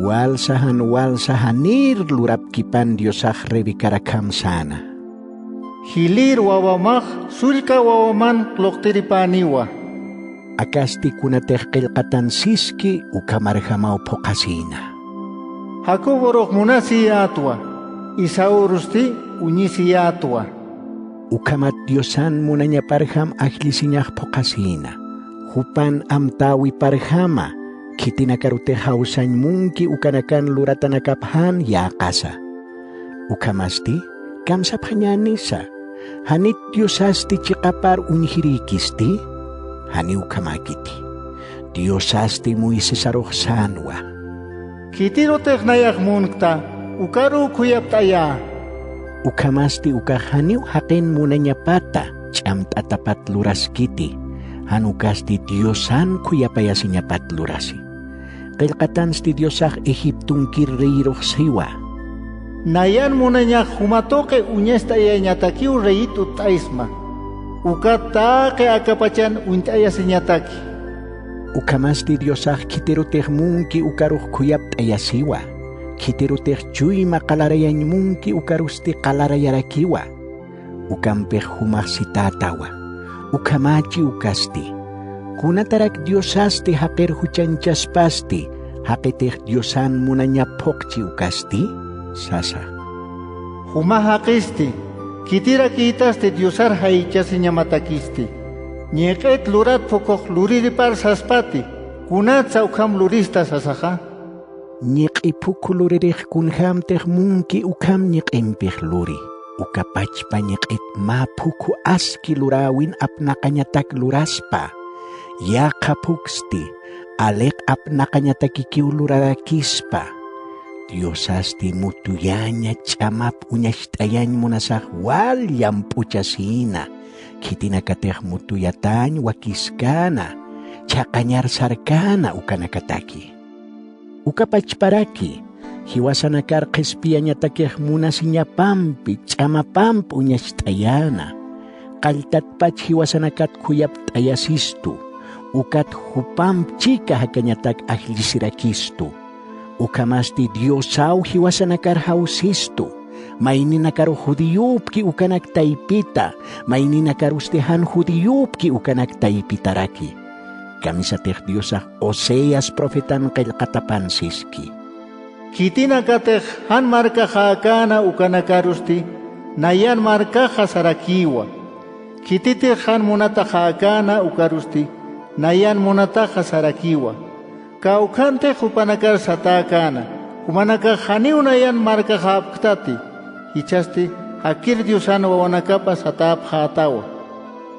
walsa jan walsa janïr lurapkipan Diosax Rebecar akham säna. Jilïr wawamax sullka wawaman qluqtiripäniwa. Akasti kunatix qillqatan siski ukhamarjamaw phuqhasïna: Jacoborux munasiyätwa, Esaurusti uñisiyätwa. Ukhamat Diosan munañaparjam ajllisiñax phuqhasïna, jupan amtäwiparjama, khitinakarutix jawsañ munki ukanakan luratanakap jan yäqasa. Ukhamasti, kamsapxañänisa, ¿janit Diosasti chiqapar uñjirïkisti? Janiw ukhamäkiti. Diosasti Moisesarux sänwa: Khitirutix nayax munkta, ukaruw khuyapt'ayä. Ukhamasti ukax janiw jaqin munañapata ch'amt'atapat luraskiti, jan ukasti Diosan khuyapayasiñapat lurasi. Qillqatansti Diosax Egiptunkir reyrux siwa: Nayan munañax juma tuqi uñacht'ayañatakiw reyit utt'aysma. Ukat taqi akapachan uñt'ayasiñataki. Ukhamasti Diosax khitirutix munki ukarux khuyapt'ayasiwa. Khitirutix chuyma qalarayañ munki ukarusti qalarayarakiwa. Ukampix jumax sitätawa: Ukhamächi ukasti. ¿Kunatarak Diosasti jaqir juchañchaspasti, jaqitix Diosan munañap phuqchi ukasti? sasa. Juma jaqisti, khitirakïtasti Diosar jaychasiñamatakisti. Ñiq'it lurat phukhux luriripar saspati, ¿kunatsa ukham lurista sasaxa? Ñiq'i phukhu luririx kunjämtix munki ukham ñiq'impix luri, uka pachpa ñiq'it mä phukhu aski luräwin apnaqañatak luraspa, yaqha phuksti aliq apnaqañatakikiw lurarakispa. Diosasti mutuyaña ch'amap uñacht'ayañ munasax wal llamp'uchasïna, khitinakatix mutuyatañ wakiskäna, chhaqañar sarkäna ukanakataki. Uka pachparaki, jiwasanakar qhispiyañatakix munasiñapampi, ch'amapamp uñacht'ayäna. Qalltatpach jiwasanakat khuyapt'ayasistu, ukat jupamp chika jakañatak ajllisirakistu. Ukhamasti Diosaw jiwasanakar jawsistu, mayninakaru judiyupki ukanak taypita, mayninakarusti jan judiyupki ukanak taypitaraki. Kamisatix Diosax Oseas profetan qillqatapan siski: Khitinakatix jan markaxäkäna ukanakarusti nayan markaxa sarakïwa. Khititix jan munataxäkäna ukarusti nayan munataxa sarakïwa. Kawkhantix jupanakar satäkäna, jumanakax janiw nayan markaxäpktati, jichhasti jakir Diosan wawanakapa satäpxätawa.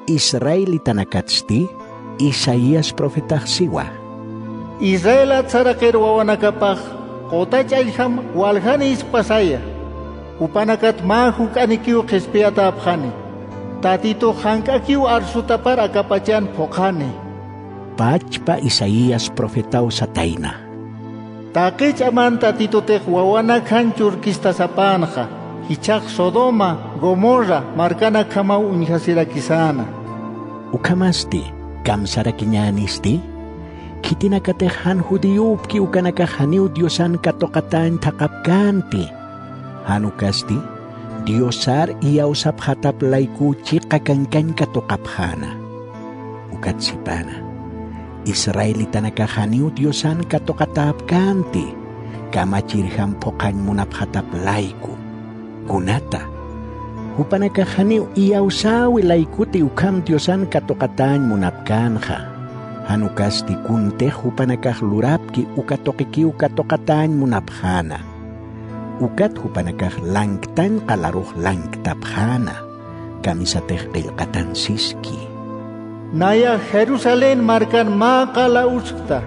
Israelitanakatsti Isaías profetax siwa: Israelat saraqir wawanakapax quta ch'allxam waljanïspasaya. Jupanakat mä juk'anikiw qhispiyatäpxani. Tatitux jank'akiw arsutapar akapachan phuqhani. Pachpa Isaías profetaw satayna: Taqi ch'aman Tatitutix wawanak jan churkistasapänxa, jichhax Sodoma, Gomorra markanakjamaw uñjasirakisäna. Ukhamasti, ¿kamsarakiñänisti? Khitinakatix jan judiyupki ukanakax janiw Diosan katuqatäñ thaqhapkänti. Jan ukasti, Diosar iyawsapxätap laykuw chiqa kankañ katuqapxäna. Ukat sipäna, israelitanakax janiw Diosan katuqatäpkänti, kamachirjam phuqhañ munapxatap layku. Kunata, jupanakax janiw iyawsäwi laykuti ukham Diosan katuqatäñ munapkänxa. Jan ukasti kuntix jupanakax lurapki uka tuqikiw katuqatäñ munapxäna. Ukat jupanakax lanktañ qalarux lanktapxäna. Kamisatix qillqatan siski: Nayax Jerusalén markan mä qala uskta,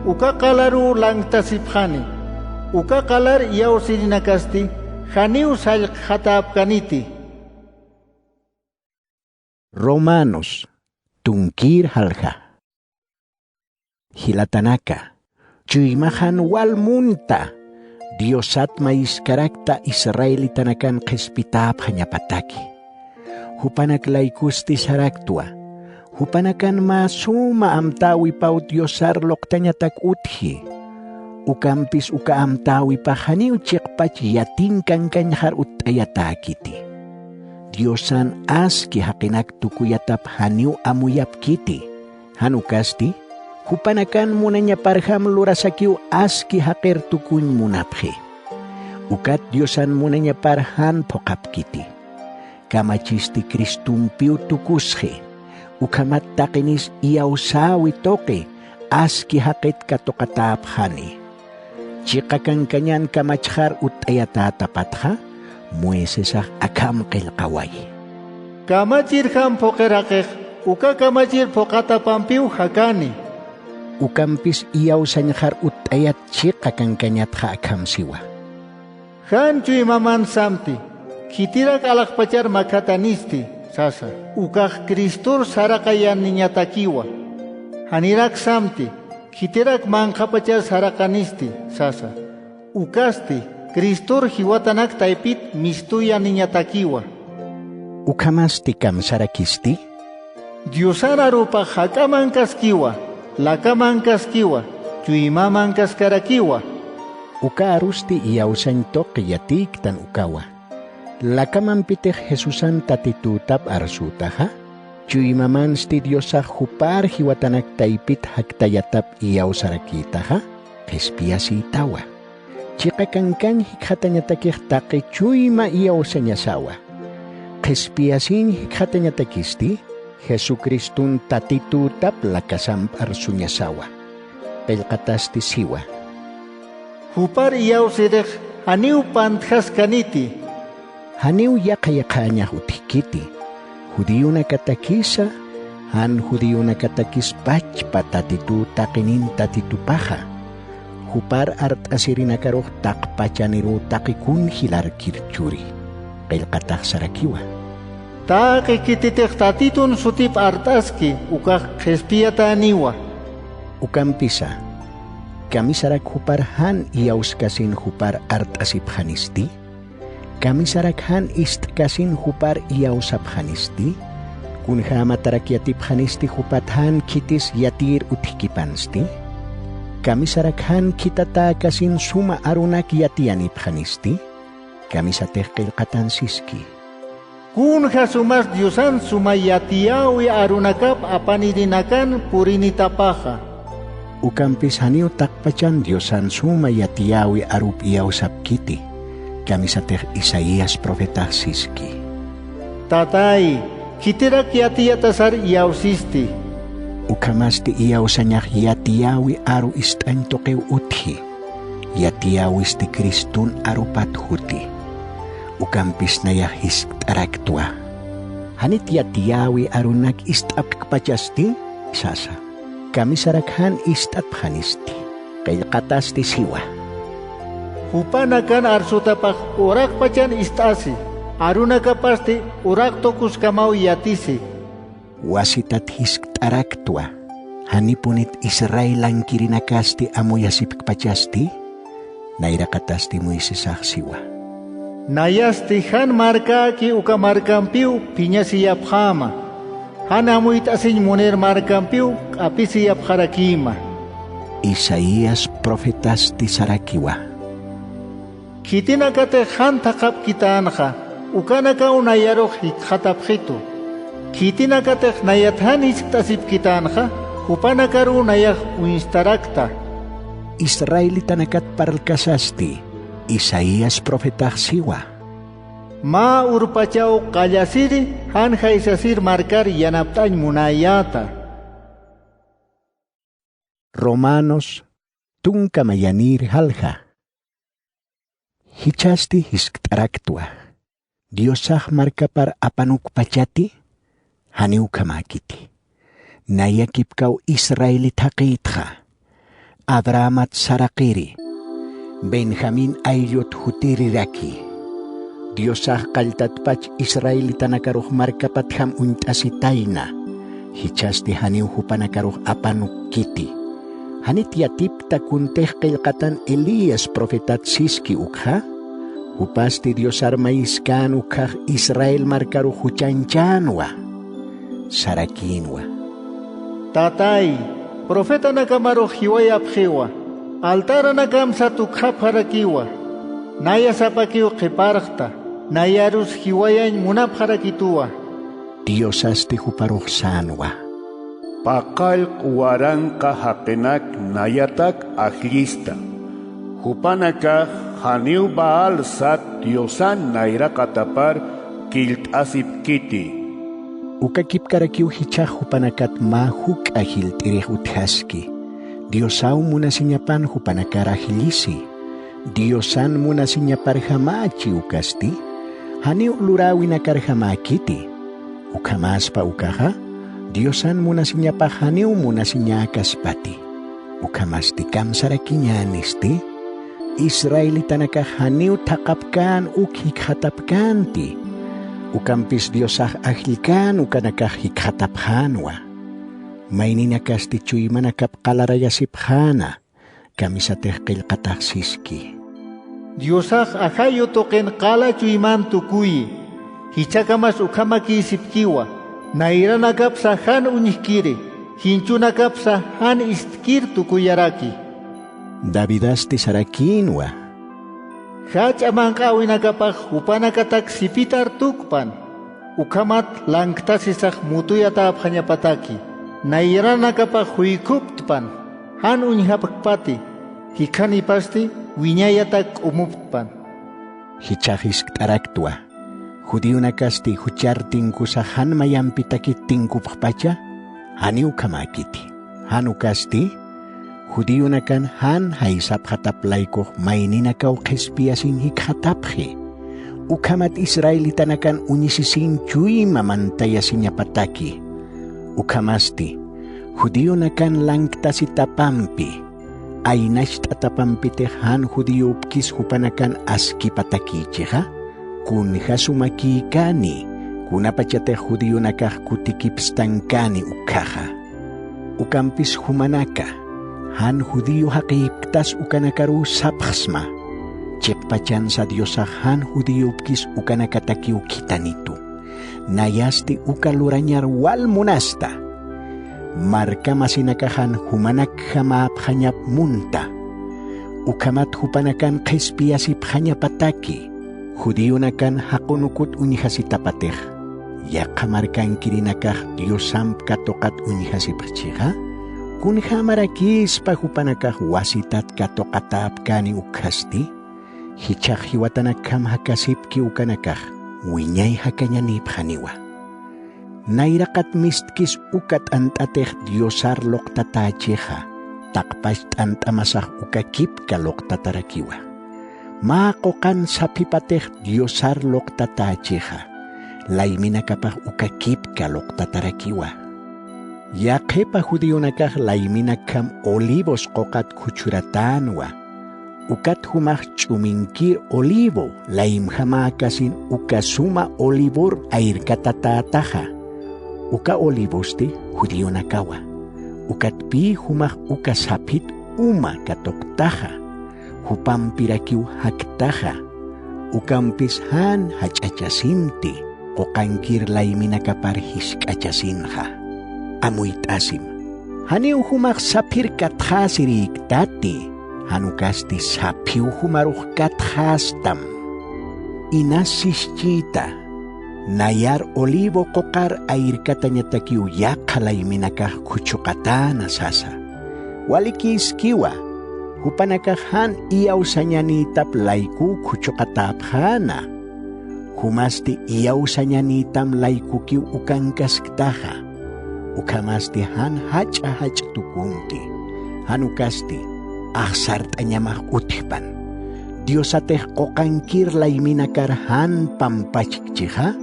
uka qalaruw lanktasipxani. Uka qalar iyawsirinakasti janiw sallqxatäpkaniti. Romanos, tunkir jalja. Jilatanaka, chuymaxan wal munta, Diosat mayiskarakta israelitanakan qhispitäpxañapataki. Jupanak laykusti saraktwa, jupanakan mä suma amtäwipaw Diosar luqtañatak utji. Ukampis uka amtäwipax janiw chiqpach yatin kankañxar utt'ayatäkiti. Diosan aski jaqinak tukuyatap janiw amuyapkiti. Jan ukasti, jupanakan munañaparjam lurasakiw aski jaqir tukuñ munapxi. Ukat Diosan munañapar jan phuqhapkiti. Kamachisti Cristompiw tukusxi, ukhamat taqinis iyawsäwi tuqi aski jaqit katuqatäpxani. Chiqa kankañan kamachxar utt'ayatätapatxa, Moisesax akham qillqawayi: Kamachirjam phuqiraqix, uka kamachir phuqatapampiw jakani. Ukampis iyawsañxar utt'ayat chiqa kankañatxa akham siwa: Jan chuymaman samti, khitirak alaxpachar makhatanisti, sasa. Ukax Cristor saraqayaniñatakiwa. Janirak samti, khitirak manqhapachar saraqanisti, sasa. Ukasti, Cristor jiwatanak taypit mistuyaniñatakiwa. Ukhamasti kamsarakisti: Diosan arupax jak'amankaskiwa, lakamankaskiwa, chuymamankaskarakiwa. Uka arusti iyawsañ tuqi yatïktan ukawa. Lakamampitix Jesusan Tatitütap arsütaxa, chuymamansti Diosax jupar jiwatanak taypit jaktayatap iyawsarakïtaxa, qhispiyasïtawa. Chiqa kankañ jikxatañatakix taqi chuyma iyawsañasawa. Qhispiyasiñ jikxatañatakisti, Jesucristun Tatitütap lakasamp arsuñasawa. Qillqatasti siwa: Jupar iyawsirix janiw pantjaskaniti. Janiw yaqha yaqhañax utjkiti, judionakatakisa, jan judionakatakis pachpa Tatitüw taqinin Tatitupaxa. Jupar art'asirinakarux taqpachaniruw taqi kun jilarkir churi. Qillqatax sarakiwa: Taqi khititix Tatitun sutip art'aski, ukax qhispiyatäniwa. Ukampisa, kamisarak jupar jan iyawskasin jupar art'asipxanisti? Kamisarak jan ist'kasin jupar iyawsapxanisti? Kunjämatarak yatipxanisti jupat jan khitis yatiyir utjkipansti? Kamisarak jan khitatäkasin suma arunak yatiyanipxanisti? Kamisatix qillqatan siski: Kunja sumas Diosan suma yatiyäwi arunakap apanirinakan purinitapaxa. Ukampis janiw taqpachan Diosan suma yatiyäwi arup iyawsapkiti, kamisatix Isaías profetax siski: Tatäy, khitirak yatiyatasar iyawsisti. Ukhamasti iyawsañax yatiyäwi aru ist'añ tuqiw utji, yatiyäwisti Cristun arupat juti. Ukampis nayax jiskt'araktwa: ¿Janit yatiyäwi arunak ist'apkpachasti? sasa. Kamisarak jan ist'atpxanisti. Qillqatasti siwa: Jupanakan arsutapax uraqpachan ist'asi, arunakapasti uraq tukuskamaw yatisi. Wasitat jiskt'araktwa: ¿Janipunit Israelankirinakasti amuyasipkpachasti? Nayraqatasti Moisesax siwa: Nayasti jan markäki uka markampiw phiñasiyapxäma, jan amuyt'asiñ munir markampiw q'apisiyapxarakïma. Isaías profetasti sarakiwa: Khitinakatix jan thaqhapkitänxa, ukanakaw nayarux jikxatapxitu. Khitinakatix nayat jan jiskt'asipkitänxa, jupanakaruw nayax uñstarakta. israelitanakat parlkasasti, Isaías profetax siwa. Mä urpachaw qallasiri, jan jaysasir markar yanapt'añ munayäta. Romanos tunka mayanïr jalja. Jichhasti jiskt'araktwa, Diosax markapar apanukpachati, janiw ukhamäkiti. Nayakipkaw Israelit jaqïtxa, Abrahamat saraqiri, Benjamín ayllut jutiriraki. Diosax qalltatpach israelitanakarux markapatjam uñt'asitayna, jichhasti janiw jupanakarux apanukkiti. Janit yatipkta kuntix qillqatan Elías profetat siski ukxa, jupasti Diosar mayiskän ukxax Israel markarux juchañchänwa. Sarakïnwa: Tatay, profetanakamarux jiwayapxiwa, altaranakamsa tukxapxarakiwa, naya sapakiw qhiparxta, nayarus jiwayañ munapxarakituwa. Diosasti juparux sänwa: Paqallq waranqa jaqinak nayatak ajllista. Jupanakax janiw Baal sat diosan nayraqatapar killt'asipkiti. Ukakipkarakiw jichhax jupanakat mä juk'a jilt'irix utjaski, Diosaw munasiñapan jupanakar ajllisi. Diosan munasiñaparjamächi ukasti, janiw luräwinakarjamäkiti. Ukhamäspa ukaxa, Diosan munasiñapax janiw munasiñäkaspati. Ukhamasti kamsarakiñänisti, israelitanakax janiw thaqhapkän uk jikxatapkänti. Ukampis Diosax ajllkän ukanakax jikxatapxänwa. Mayninakasti chuymanakap qalarayasipxäna, kamisatix qillqatax siski: Diosax ajayu tuqin qala chuyman tukuyi, jichhakamas ukhamakïsipkiwa, nayranakapsa jan uñjkiri, jinchunakapsa jan istkir tukuyaraki. Davidasti sarakïnwa: Jach'a manq'äwinakapax jupanakatak sipitar tukpan, ukhamat lanktasisax mutuyatäpxañapataki, nayranakapax juykhuptpan, jan uñjapkpati, jikhanipasti wiñayatak k'umuptpan. Jichhax jiskt'araktwa, judionakasti juchar tinkusax jan mayampitakit tinkupxpacha, janiw ukhamäkiti. Jan ukasti, judionakan jan jaysapxatap laykux mayninakaw qhispiyasin jikxatapxi. Ukhamat israelitanakan uñisisin chuyma mantayasiñapataki. Ukhamasti, judionakan lanktasitapampi, aynacht'atapampitix jan judiopkis jupanakan askipatakïchixa, kunja sumakïkäni, kunapachatix judionakax kutikipstankäni ukkhaxa. Ukampis jumanaka, jan judío jaqïpktas ukanakaruw sapxsma, chiqpachansa Diosax jan judíopkis ukanakatakiw khithanitu. Nayasti uka lurañar wal munasta. Marka masinakaxan jumanakjamäpxañap munta. Ukhamat jupanakan qhispiyasipxañapataki, judionakan jaqunukut uñjasitapatix, yaqha markankirinakax Diosamp katuqat uñjasipxchixa, kunjämarakïspa jupanakax wasitat katuqatäpkäni ukkhasti, jichhax jiwatanakjam jakasipki ukanakax wiñay jakañanïpxaniwa. Nayraqat mistkis uka t'ant'atix Diosar luqtatächixa, taqpach t'ant'amasax uka kipka luqtatarakiwa. Mä quqan saphipatix Diosar luqtatächixa, layminakapax uka kipka luqtatarakiwa. Yaqhipa judionakax layminakjam Olivos quqat khuchhuratänwa, ukat jumax ch'uminkir olivo laymjamäkasin uka suma olivor ayrkatatätaxa. Uka olivosti judionakawa. Ukatpï jumax uka saphit uma katuqtaxa, jupampirakiw jaktaxa, ukampis jan jach'achasinti, quqankir layminakapar jisk'achasinxa. Amuyt'asim. Janiw jumax saphir katxäsirïktati, jan ukasti saphiw jumarux katxästam. Inas sischïta, nayar olivo quqar ayrkatañatakiw yaqha layminakax khuchhuqatäna sasa. Walikïskiwa, Jupanakax jan iyawsañanïtap laykuw khuchuqatäpxäna. Jumasti iyawsañanïtam laykukiw ukankasktaxa. Ukhamasti jan jach'a jach'a tukunti. Jan ukasti axsart'añamax utjpan. Diosatix quqankir layminakar jan pampachkchixa,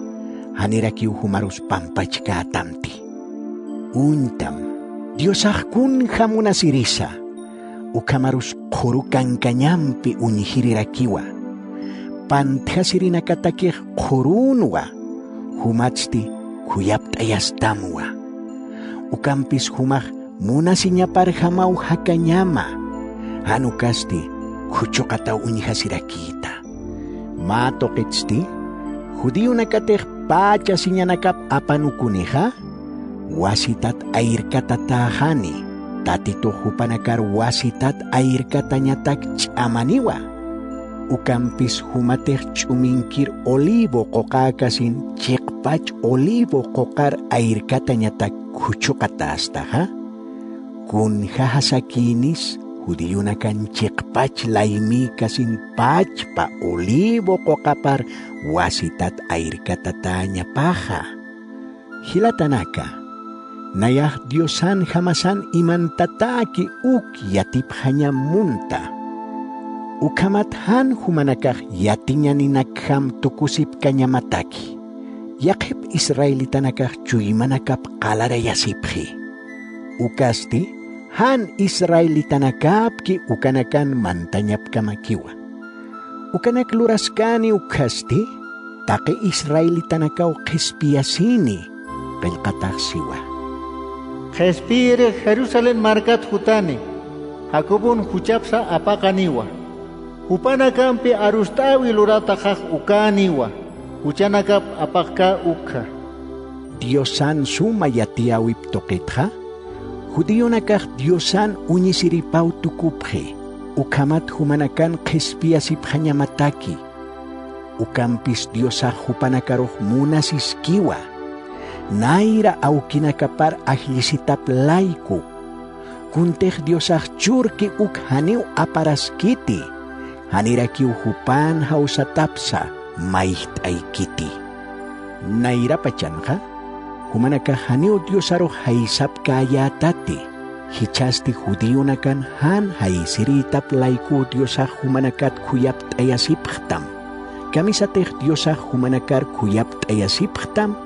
janirakiw jumarus pampachkätamti. Uñtam, Diosax kunja munasirisa, ukhamarus qhuru kankañampi uñjirirakiwa. Pantjasirinakatakix qhurunwa, jumatsti khuyapt'ayastamwa. Ukampis jumax munasiñaparjamaw jakañama, jan ukasti khuchuqataw uñjasirakïta. Mä tuqitsti, judionakatix pä chasiñanakap apanukunixa, wasitat ayrkatatäxani, Tatitux jupanakar wasitat ayrkatañatak ch'amaniwa. Ukampis jumatix ch'uminkir Olivo quqäkasin chiqpach Olivo quqar ayrkatañatak khuchuqatästaxa, kunjaxa sakïnis judionakan chiqpach laymïkasin pachpa Olivo quqapar wasitat ayrkatatäñapaxa. Jilatanaka, nayax Diosanjamasan imantatäki uk yatipxañam munta. Ukhamat jan jumanakax yatiñaninakjam tukusipkañamataki. Yaqhip israelitanakax chuymanakap qalarayasipxi. Ukasti, jan israelitanakapki ukanakan mantañapkamakiwa. Ukanak luraskani ukhasti, taqi israelitanakaw qhispiyasini, qillqatax siwa. Qhispiyiri Jerusalén markat jutani, Jacobon juchapsa apaqaniwa. Jupanakampi arust'äwi lurataxax ukäniwa, juchanakap apaqkä ukxa. Diosan suma yatiyäwip tuqitxa, judionakax Diosan uñisiripaw tukupxi, ukhamat jumanakan qhispiyasipxañamataki. Ukampis Diosax jupanakarux munasiskiwa, nayra awkinakapar ajllisitap layku. Kuntix Diosax churki uk janiw aparaskiti, janirakiw jupan jawsatapsa mayjt'aykiti. Nayrapachanxa, jumanakax janiw Diosarux jaysapkäyätati, jichhasti judionakan jan jaysirïtap laykuw Diosax jumanakat khuyapt'ayasipxtam. Kamisatix Diosax jumanakar khuyapt'ayasipxtam,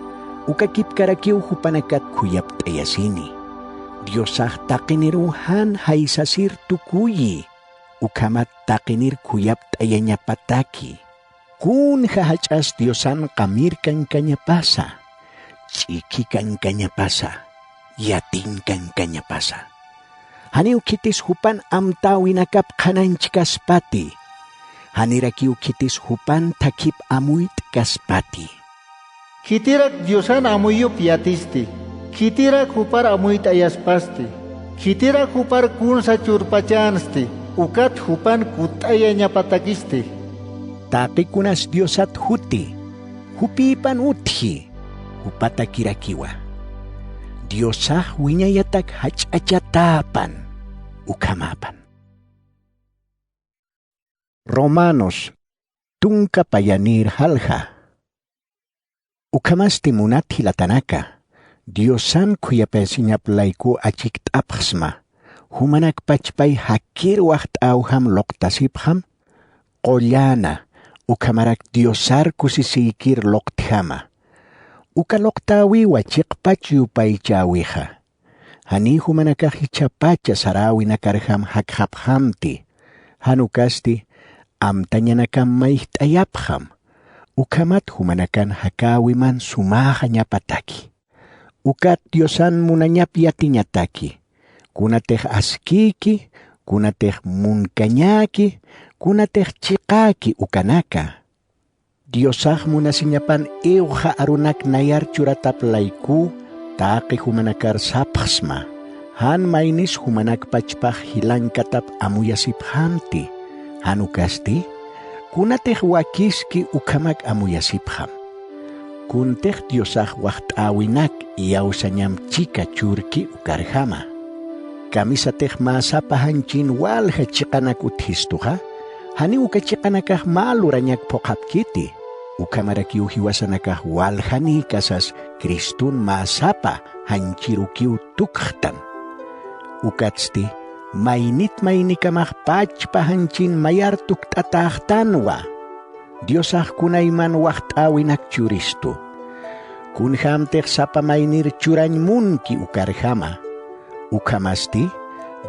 ukakipkarakiw jupanakat khuyapt'ayasini. Diosax taqiniruw jan jaysasir tukuyi, ukhamat taqinir khuyapt'ayañapataki. Kunja jach'as Diosan qamir kankañapasa, ch'iki kankañapasa, yatiñ kankañapasa. Janiw khitis jupan amtäwinakap qhanañchkaspati, janirakiw khitis jupan thakhip amuyt'kaspati. Khitirak Diosan amuyup yatisti, khitirak jupar amuyt'ayaspasti, khitirak jupar kunsa churpachänsti, ukat jupan kutt'ayañapatakisti. Taqi kunas Diosat juti, jupïpan utji, jupatakirakiwa. Diosax wiñayatak jach'achatäpan, ukhamäpan. Romanos tunka payanïr jalja. Ukhamasti munat jilatanaka, Diosan khuyapayasiñap layku achikt'apxsma, jumanak pachpay jakir waxt'äwjam luqtasipxam, qulläna, ukhamarak Diosar kusisiykir luqtjama. Uka luqtäwiwa chiqpach yupaychäwixa. Janiy jumanakax jichhapacha saräwinakarjam jakxapxamti, jan ukasti amtañanakam mayjt'ayapxam, ukhamat jumanakan jakäwiman sumäxañapataki. Ukat Diosan munañap yatiñataki, kunatix askïki, kunatix munkañäki, kunatix chiqäki ukanaka. Diosax munasiñapan iwxa arunak nayar churatap layku, taqi jumanakar sapxsma, jan maynis jumanak pachpax jilankatap amuyasipxamti, jan ukasti, kunatix wakiski ukhamak amuyasipxam. Kuntix Diosax waxt'äwinak iyawsañam chika churki ukarjama. Kamisatix mä sapa janchin walja chiqanak utjistuxa, janiw uka chiqanakax mä lurañak phuqhapkiti. Ukhamarakiw jiwasanakax waljanïkasas Cristun mä sapa janchirukiw tukxtan. Ukatsti maynit maynikamax pachpa janchin mayar tukt'atäxtanwa. Diosax kunayman waxt'äwinak churistu. Kunjämtix sapa maynir churañ munki ukarjama. Ukhamasti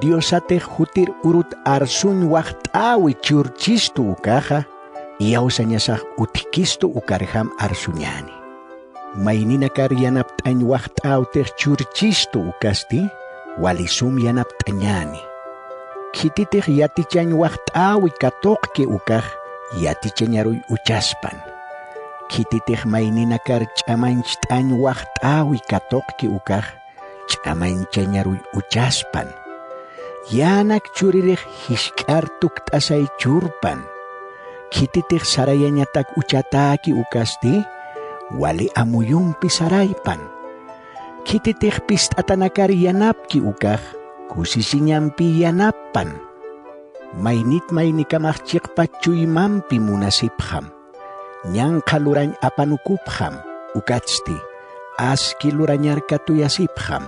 Diosatix jutir urut arsuñ waxt'äwi churchistu ukaxa, iyawsañasax utjkistu ukarjam arsuñäni. Mayninakar yanapt'añ waxt'äwtix churchistu ukasti, wali sum yanapt'añäni. Khititix yatichañ waxt'äwi katuqki ukax, yatichañaruy uchaspan. Khititix mayninakar ch'amañcht'añ waxt'äwi katuqki ukax, ch'amañchañaruy uchaspan. Yänak churirix jisk'ar tukt'asay churpan. Khititix sarayañatak uchatäki ukasti, wali amuyumpi saraypan. Khititix pist'atanakar yanapki ukax, kusisiñampi yanappan. Maynit maynikamax chiqpa chuymampi munasipxam. Ñanqha lurañ apanukupxam, ukatsti aski lurañar katuyasipxam.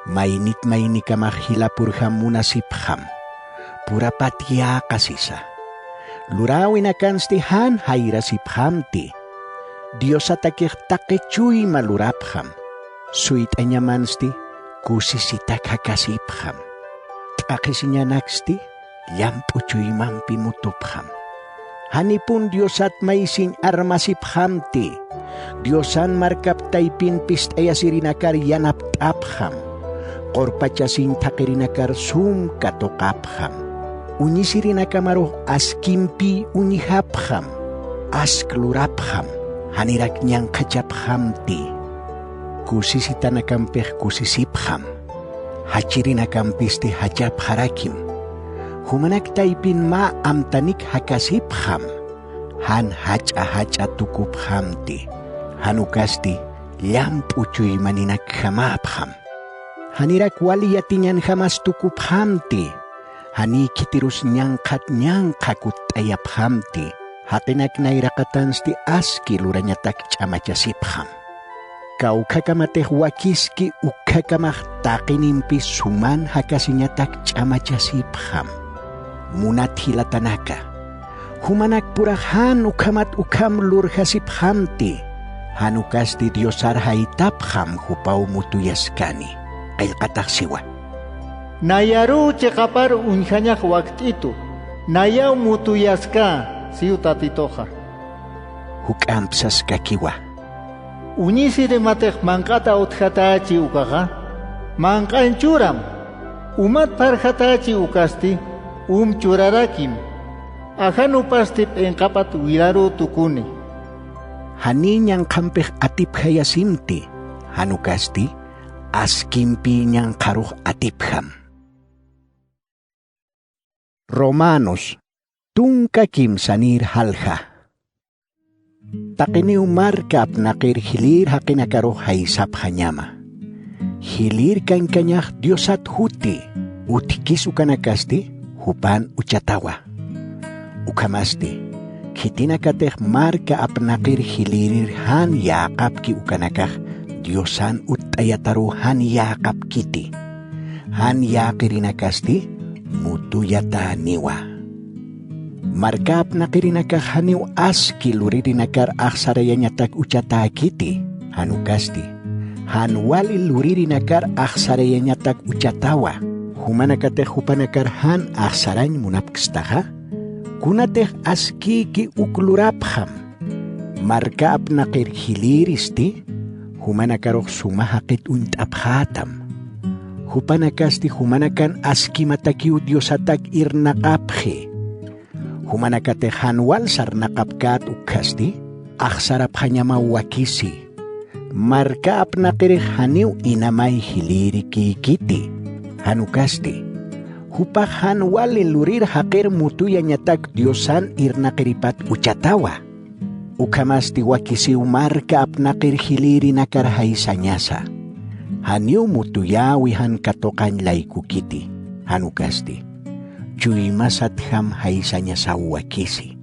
Maynit maynikamax jilapurjam munasipxam. Purapat yäqa sisa. Luräwinakansti jan jayrasipxamti. Diosatakix taqi chuyma lurapxam. Suyt'añamansti kusisitak jakasipxam. T'aqhisiñanaksti llamp'u chuymampi mutupxam. Janipun Diosat maysiñ armasipxamti. Diosan markap taypin pist'ayasirinakar yanapt'apxam. Qurpachasiñ thaqirinakar sum katuqapxam. Uñisirinakamarux askimpi uñjapxam. Ask lurapxam. Janirak ñanqhachapxamti. Kusisitanakampix kusisipxam. Jachirinakampasti jachapxarakim. Jumanak taypin mä amtanik jakasipxam. Jan jach'a jach'a tukupxamti. Jan ukasti llamp'u chuymaninakjamäpxam. Janirak wali yatiñanjamas tukupxamti. Janiy khitirus ñanqhat ñanqha kutt'ayapxamti. Jaqinak nayraqatansti aski lurañatak ch'amachasipxam. Kawkhakamatix wakiski ukkhakamax taqinimpi suman jakasiñatak ch'amachasipxam. Munat jilatanaka, jumanakpurax jan ukhamat ukham lurjasipxamti. Jan ukasti Diosar jaytapxam jupaw mutuyaskani. Qillqatax siwa. Nayaruw chiqapar uñjañax wakt'itu, nayaw mutuyaskä, siw Tatituxa. Juk'amp saskakiwa. Uñisirimatix manq'ata utjatächi ukaxa, manq'añ churam. Umat pharjatächi ukasti, um churarakim. Ajan upasti p'inqapat wiraruw tukuni. Janiy ñanqhampix atipjayasimti, jan ukasti askimpï ñanqharux atipjam. Romanos, tunka kimsanïr jalja. Taqiniw marka apnaqir jilïr jaqinakarux jaysapxañama. Jilïr kañkañax Diosat juti, utjkis ukanakasti jupan uchatawa. Ukhamasti, khitinakatix marka apnaqir jilïrir jan yäqapki ukanakax Diosan utt'ayataruw jan yäqapkiti. Jan yäqirinakasti mutuyatäniwa. Marka apnaqirinakax janiw aski luririnakar axsarayañatak uchatäkiti, jan ukasti, jan wali luririnakar axsarayañatak uchatawa. Jumanakatix jupanakar jan axsarañ munapkstaxa, kunatix askïki uk lurapxam. Marka apnaqir jilïristi, jumanakarux suma jaqit uñt'apxätam. Jupanakasti jumanakan askimatakiw Diosatak irnaqapxi. Jumanakatix jan wal sarnaqapkät ukkhasti, axsarapxañamaw wakisi. Marka apnaqirix janiw inamay jilïrikïkiti, jan ukasti, jupax jan wali lurir jaqir mutuyañatak Diosan irnaqiripat uchatawa. Ukhamasti wakisiw marka apnaqir jilïrinakar jaysañasa. janiw mutuyäwi jan katuqañ laykukiti, jan ukasti chuymasatjam jaysañasaw wakisi.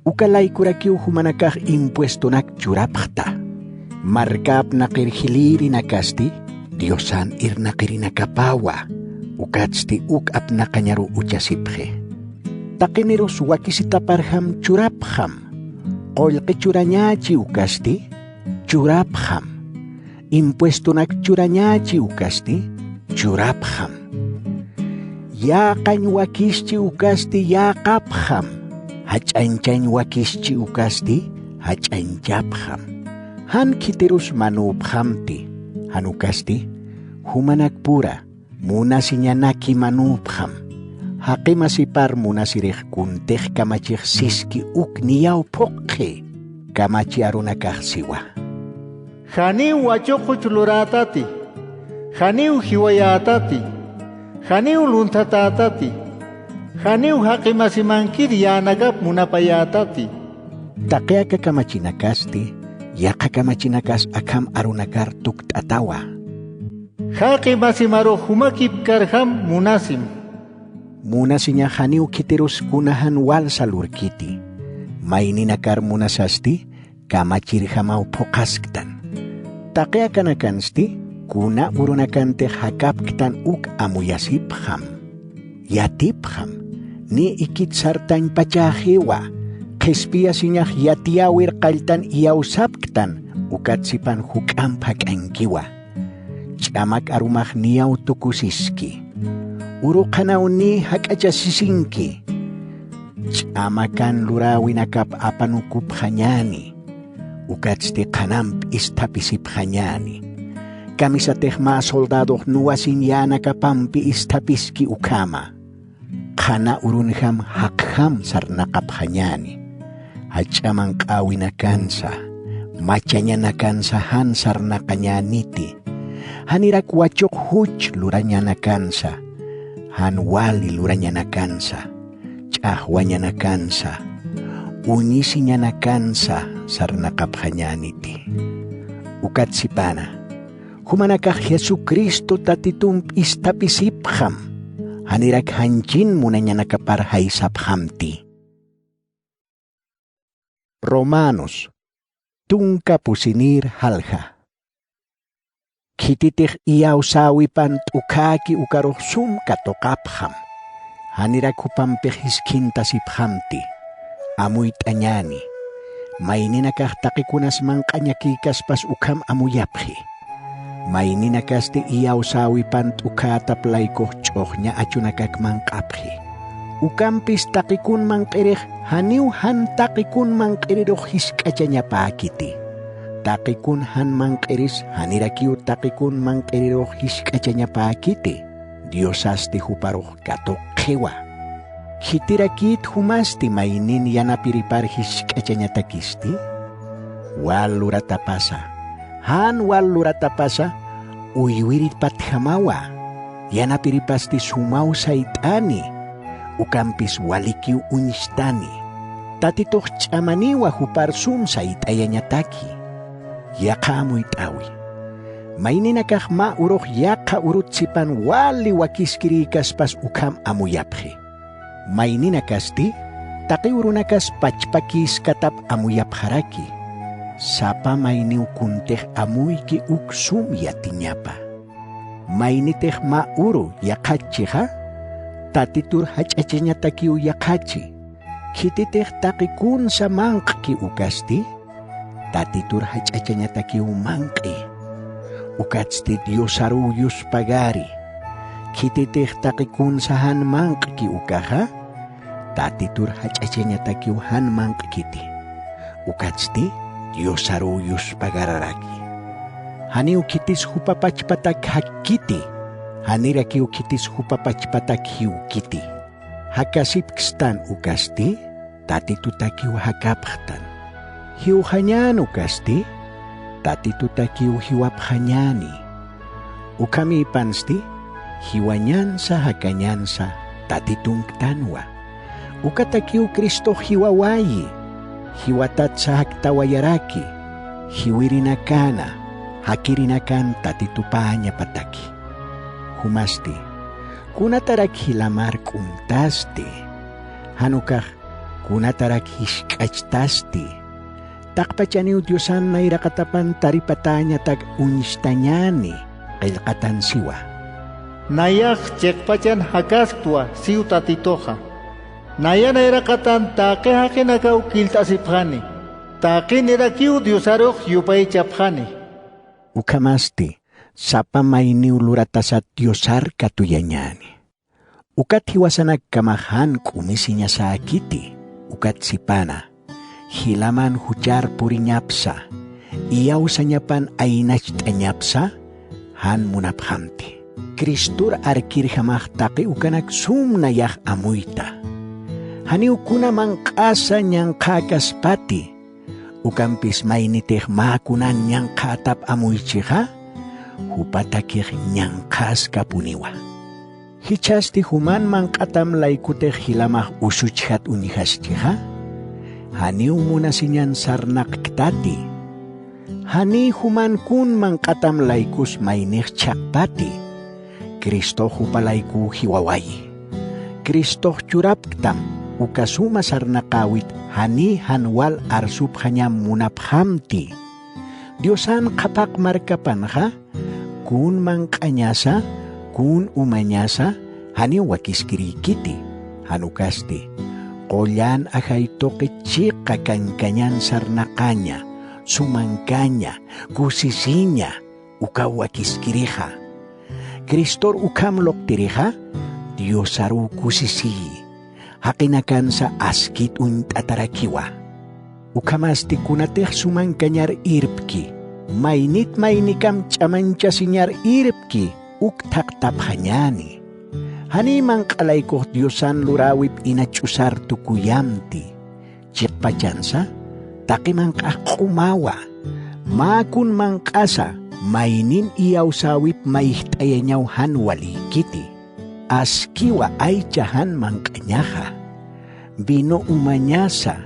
Uka laykurakiw jumanakax impuestonak churapxta. Marka apnaqir jilïrinakasti Diosan irnaqirinakapawa, ukatsti uk apnaqañaru uchasipxi. Taqinirus wakisitaparjam churapxam. Qullqi churañächi ukasti churapxam. Impuestonak churañächi ukasti churapxam. Yäqañ wakischi ukasti yäqapxam. Jach'añchañ wakischi ukasti jach'añchapxam. Jan khitirus manüpxamti, jan ukasti jumanakpura munasiñanaki manüpxam. Jaqi masipar munasirix kuntix kamachix siski uk niyaw phuqhi, kamachi arunakax siwa. Janiw wachuquch lurätati, janiw jiwayätati, janiw lunthatätati, janiw jaqi masimankir yänakap munapayätati. Taqi aka kamachinakasti, yaqha kamachinakas akham arunakar tukt'atawa. Jaqi masimarux jumakipkarjam munasim. Munasiñax janiw khitirus kuna jan walsa lurkiti. Mayninakar munasasti kamachirjamaw phuqhasktan. Taqi akanakansti kuna urunakantix jakapktan uk amuyasipxam. Yatipxam. Ni ikit sartañpachäxiwa. Qhispiyasiñax yatiyäwir qalltan iyawsapktan, ukat sipan juk'amp jak'añkiwa. Ch'amak arumax niyaw tukusiski. Uru qhanaw ni jak'achasisinki. Ch'amakan luräwinakap apanukupxañäni. Ukatsti qhanamp isthapisipxañäni. Kamisatix mä soldadox nuwasiñ yänakapampi isthapiski ukhama. Qhana urunjam jaqjam sarnaqapxañäni. Jach'a manq'äwinakansa, machañanakansa jan sarnaqañäniti. Janirak wachuq juch lurañanakansa, jan wali lurañanakansa, ch'axwañanakansa, uñisiñanakansa sarnaqapxañäniti. Ukat sipana, jumanakax Jesucristo Tatitump isthapisipxam, janirak janchin munañanakapar jaysapxamti. Romanos, tunka pusinïr jalja. Khititix iyawsäwipan t'ukhäki ukarux sum katuqapxam. Janirak jupampix jiskhintasipxamti. Amuyt'añäni. Mayninakax taqikunas manq'añakïkaspas ukham amuyapxi. Mayninakasti iyawsäwipan t'ukhätap laykux ch'uxña achunakak manq'apxi. Ukampis taqikun manq'irix janiw jan taqikun manq'irirux jisk'achañapäkiti. Taqikun jan manq'iris janirakiw taqikun manq'irirux jisk'achañapäkiti. Diosasti juparux katuqxiwa. Khitirakït jumasti maynin yanapiripar jisk'achañatakisti. Wal luratapasa, jan wal luratapasa, uywiripatjamawa. Yanapiripasti sumaw sayt'ani. Ukampis walikiw uñstani. Tatitux ch'amaniwa jupar sum sayt'ayañataki. Yaqha amuyt'äwi. Mayninakax mä urux yaqha urut sipan wali wakiskirïkaspas ukham amuyapxi. Mayninakasti taqi urunakas pachpakïskatap amuyapxaraki. Sapa mayniw kuntix amuyki uk sum yatiñapa. Maynitix mä uru yaqhachchixa, Tatitur jach'achañatakiw yaqhachi. Khititix taqi kunsa manq'ki ukasti, Tatitur jach'achañatakiw manq'i. Ukatsti Diosaruw yuspagari. Khititix taqi kunsa jan manq'ki ukaxa, Tatitur jach'achañatakiw jan manq'kiti. Ukatsti Diosaruw yuspagararaki. Janiw khitis jupa pachpatak jakkiti, janirakiw khitis jupa pachpatak jiwkiti. Jakasipkstan ukasti, Tatitutakiw jakapxtan. Jiwxañän ukasti, Tatitutakiw jiwapxañäni. Ukhamïpansti, jiwañansa jakañansa Tatitunktanwa. Ukatakiw Cristox jiwawayi, jiwatatsa jaktawayaraki, jiwirinakäna, qakirinakan Tatitupäñapataki. Jumasti, kunatarak jilamar k'umtasti, jan ukax kunatarak jisk'achtasti. Taqpachaniw Diosan nayraqatapan taripatäñatak uñstañäni, qillqatan siwa. Nayax chiqpachan jakasktwa, siw Tatituxa. Naya nayraqatan taqi jaqinakaw killt'asipxani. Taqinirakiw Diosarux yupaychapxani. Ukhamasti, sapa mayniw luratasat Diosar katuyañäni. Ukat jiwasanakkamax jan k'umisiñasäkiti, ukat sipana, jilaman juchar puriñapsa, iyawsañapan aynacht'añapsa, jan munapxamti. Cristor arkirjamax taqi ukanak sum nayax amuyta. Janiw kuna manq'asa ñanqhäkaspati, ukampis maynitix mä kunan ñanqhätap amuychixa, jupatakix ñanqhäskapuniwa. Jichhasti juman manq'atam laykutix jilamax usuchjat uñjaschixa, janiw munasiñan sarnaqktati. Janiy juman kun manq'atam laykus maynix chhaqpati. Cristox jupa laykuw jiwawayi. Cristox churapktam uka suma sarnaqäwit janiy jan wal arsupxañam munapxamti. Diosan qhapaq markapanxa, kun manq'añasa, kun umañasa, janiw wakiskirïkiti, jan ukasti, qullan ajay tuqi chiqa kankañan sarnaqaña, sumankaña, kusisiña, ukaw wakiskirixa. Cristor ukham luqtirixa, Diosaruw kusisiyi. Jaqinakansa askit uñt'atarakiwa. Ukhamasti kunatix sumankañar irpki, maynit maynikam ch'amañchasiñar irpki, uk thaqtapxañäni. Janiy manq'a laykux Diosan luräwip ina ch'usar tukuyamti. Chiqpachansa, taqi manq'ax q'umawa. Mä kun manq'asa, maynin iyawsäwip mayjt'ayañaw jan walïkiti. Askiwa aycha jan manq'añaxa, vino umañasa,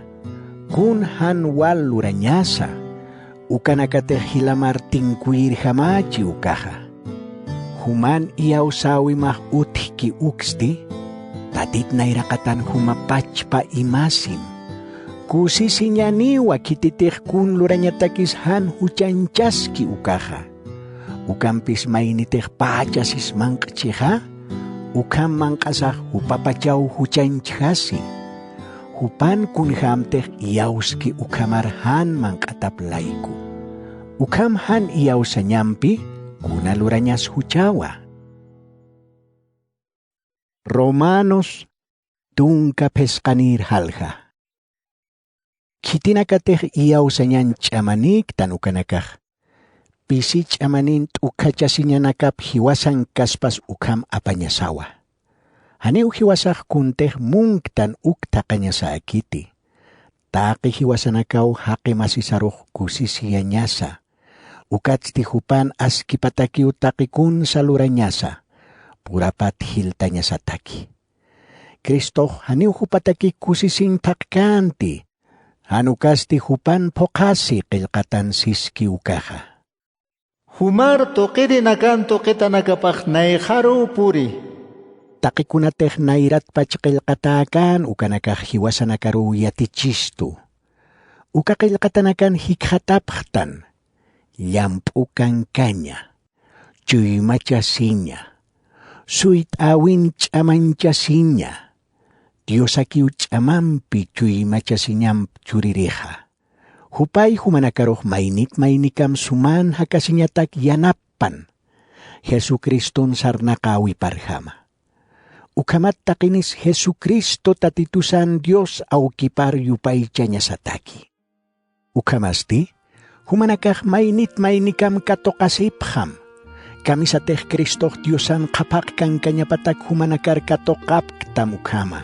kun jan wal lurañasa, ukanakatix jilamar tinkuyirjamächi ukaxa. Juman iyawsäwimax utjki uksti, Tatit nayraqatan juma pachpa imasim. Kusisiñaniwa khititix kun lurañatakis jan juchañchaski ukaxa. Ukampis maynitix pächasismanq'chixa, ukham manq'asax jupapachaw juchañchjasi. Jupan kunjämtix iyawski ukhamar jan manq'atap layku. Ukham jan iyawsañampi kuna lurañas juchawa. Romanos tunka phisqanïr jalja. Khitinakatix iyawsañan ch'amanïktan ukanakax, pisi ch'amanin t'ukhachasiñanakap jiwasankaspas ukham apañasawa. Janiw jiwasax kuntix munktan uk thaqañasäkiti. Taqi jiwasanakaw jaqi masisarux kusisiyañasa. Ukatsti jupan askipatakiw taqi kunsa lurañasa, purapat jiltañasataki. Cristox janiw jupataki kusisiñ thaqkänti, jan ukasti jupan phuqhasi qillqatan siski ukaxa. Jumar tuqirinakan tuqitanakapax nayxaruw puri. Taqi kunatix nayratpach qillqatäkän ukanakax jiwasanakaruw yatichistu. Uka qillqatanakan jikxatapxtan, llamp'u kankaña, chuymachasiña, suyt'äwin ch'amañchasiña, Diosakiw ch'amampi chuymachasiñamp churirixa. Jupay jumanakarux maynit maynikam suman jakasiñatak yanappan, Jesucriston sarnaqäwiparjama. Ukhamat taqinis Jesucristo Tatitusan Dios awkipar yupaychañasataki. Ukhamasti, jumanakax maynit maynikam katuqasipxam. Kamisatix Cristox Diosan qhaphaq kankañapatak jumanakar katuqapktam ukhama.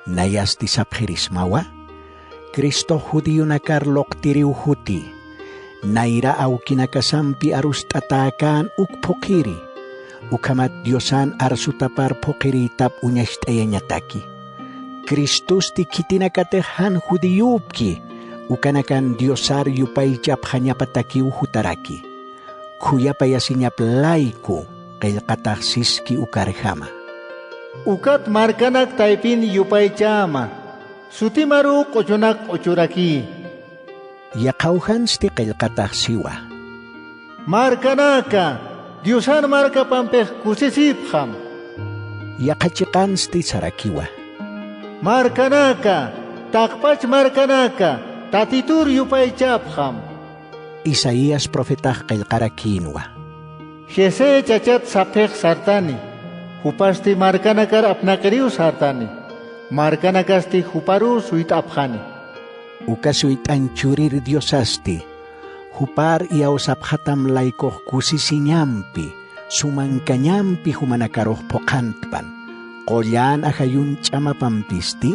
Nayasti sapxirismawa, Cristox judionakar luqtiriw juti. Nayra awkinakasampi arust'atäkän uk phuqhiri. Ukhamat Diosan arsutapar phuqhirïtap uñacht'ayañataki. Cristosti khitinakatix jan judiyupki, ukanakan Diosar yupaychapxañapatakiw jutaraki. khuyapayasiñap layku qillqatax siski ukarjama. Ukat markanak taypin yupaychäma, sutimaruw q'uchunak q'uchurakï. Yaqhawjansti qillqatax siwa. Markanaka, Diosan markapampix kusisïpxam. Yaqha chiqansti sarakiwa. Markanaka, taqpach markanaka, Tatitur yupaychäpxam. Isaías profetax qillqarakïnwa. Jessé chachat sapxix sartani, jupasti markanakar apnaqiriw sartani, markanakasti juparuw suyt'apxani. Uka suyt'añ churir Diosasti, jupar iyawsapxatam laykux kusisiñampi, sumankañampi jumanakarux phuqhantpan. Qullan ajayun ch'amapampisti,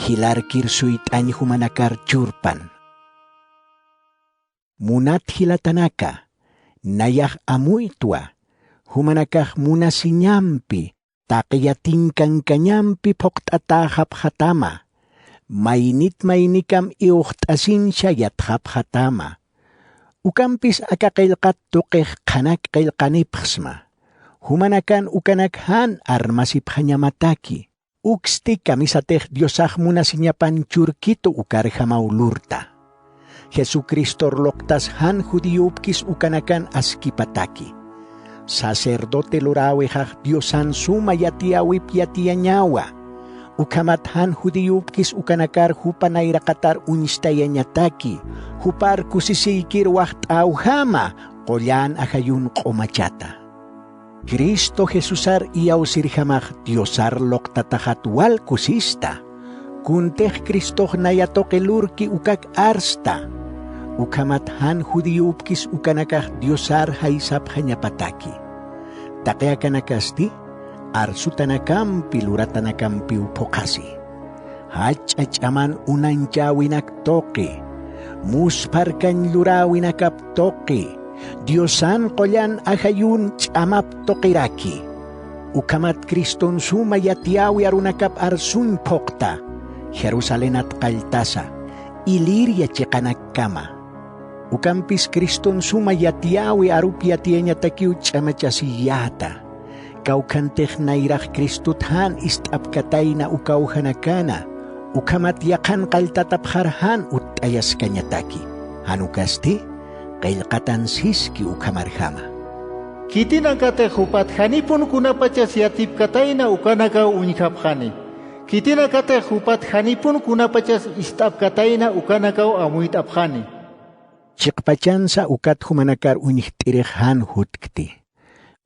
jilarkir suyt'añ jumanakar churpan. Munat jilatanaka, nayax amuytwa, jumanakax munasiñampi, taqi yatinkankañampi phuqt'atäxapxatama, maynit maynikam iwxt'asinsa yatxapxatama. Ukampis aka qillqat tuqix qhanak qillqanipxsma, jumanakan ukanak jan armasipxañamataki. Uksti kamisatix Diosax munasiñapan churkitu ukarjamaw lurta. Jesucristor luqtas jan judiyupkis ukanakan askipataki. Sacerdote luräwixax Diosan suma yatiyäwip yatiyañawa. Ukhamat jan judiyupkis ukanakar jupa nayraqatar uñstayañataki, jupar kusisiykir waxt'äwjama, qullan ajayun q'umachata. Cristo Jesusar iyawsirjamax Diosar luqtataxat wal kusista. Kuntix Cristox naya tuqi lurki ukak arsta. Ukhamat jan judiyupkis ukanakax Diosar jaysapxañapataki. Taqi akanakasti arsutanakampi luratanakampiw phuqhasi. Jach'a ch'aman unañchäwinak tuqi, muspharkañ luräwinakap tuqi, Diosan qullan ajayun ch'amap tuqiraki. Ukhamat Criston suma yatiyäwi arunakap arsuñ phuqta, Jerusalenat qalltasa, Iliria chiqanakkama. Ukampis Criston suma yatiyäwi arup yatiyañatakiw ch'amachasiyäta. Kawkhantix nayrax Cristot jan ist'apkatayna ukawjanakana, ukhamat yaqhan qalltatapxar jan utt'ayaskañataki. Jan ukasti, qillqatan siski ukhamarjama. Khitinakatix jupat janipun kunapachas yatipkatayna ukanakaw uñjapxani. Khitinakatix jupat janipun kunapachas ist'apkatayna ukanakaw amuyt'apxani. Chiqpachansa ukat jumanakar uñjt'irix jan jutkti.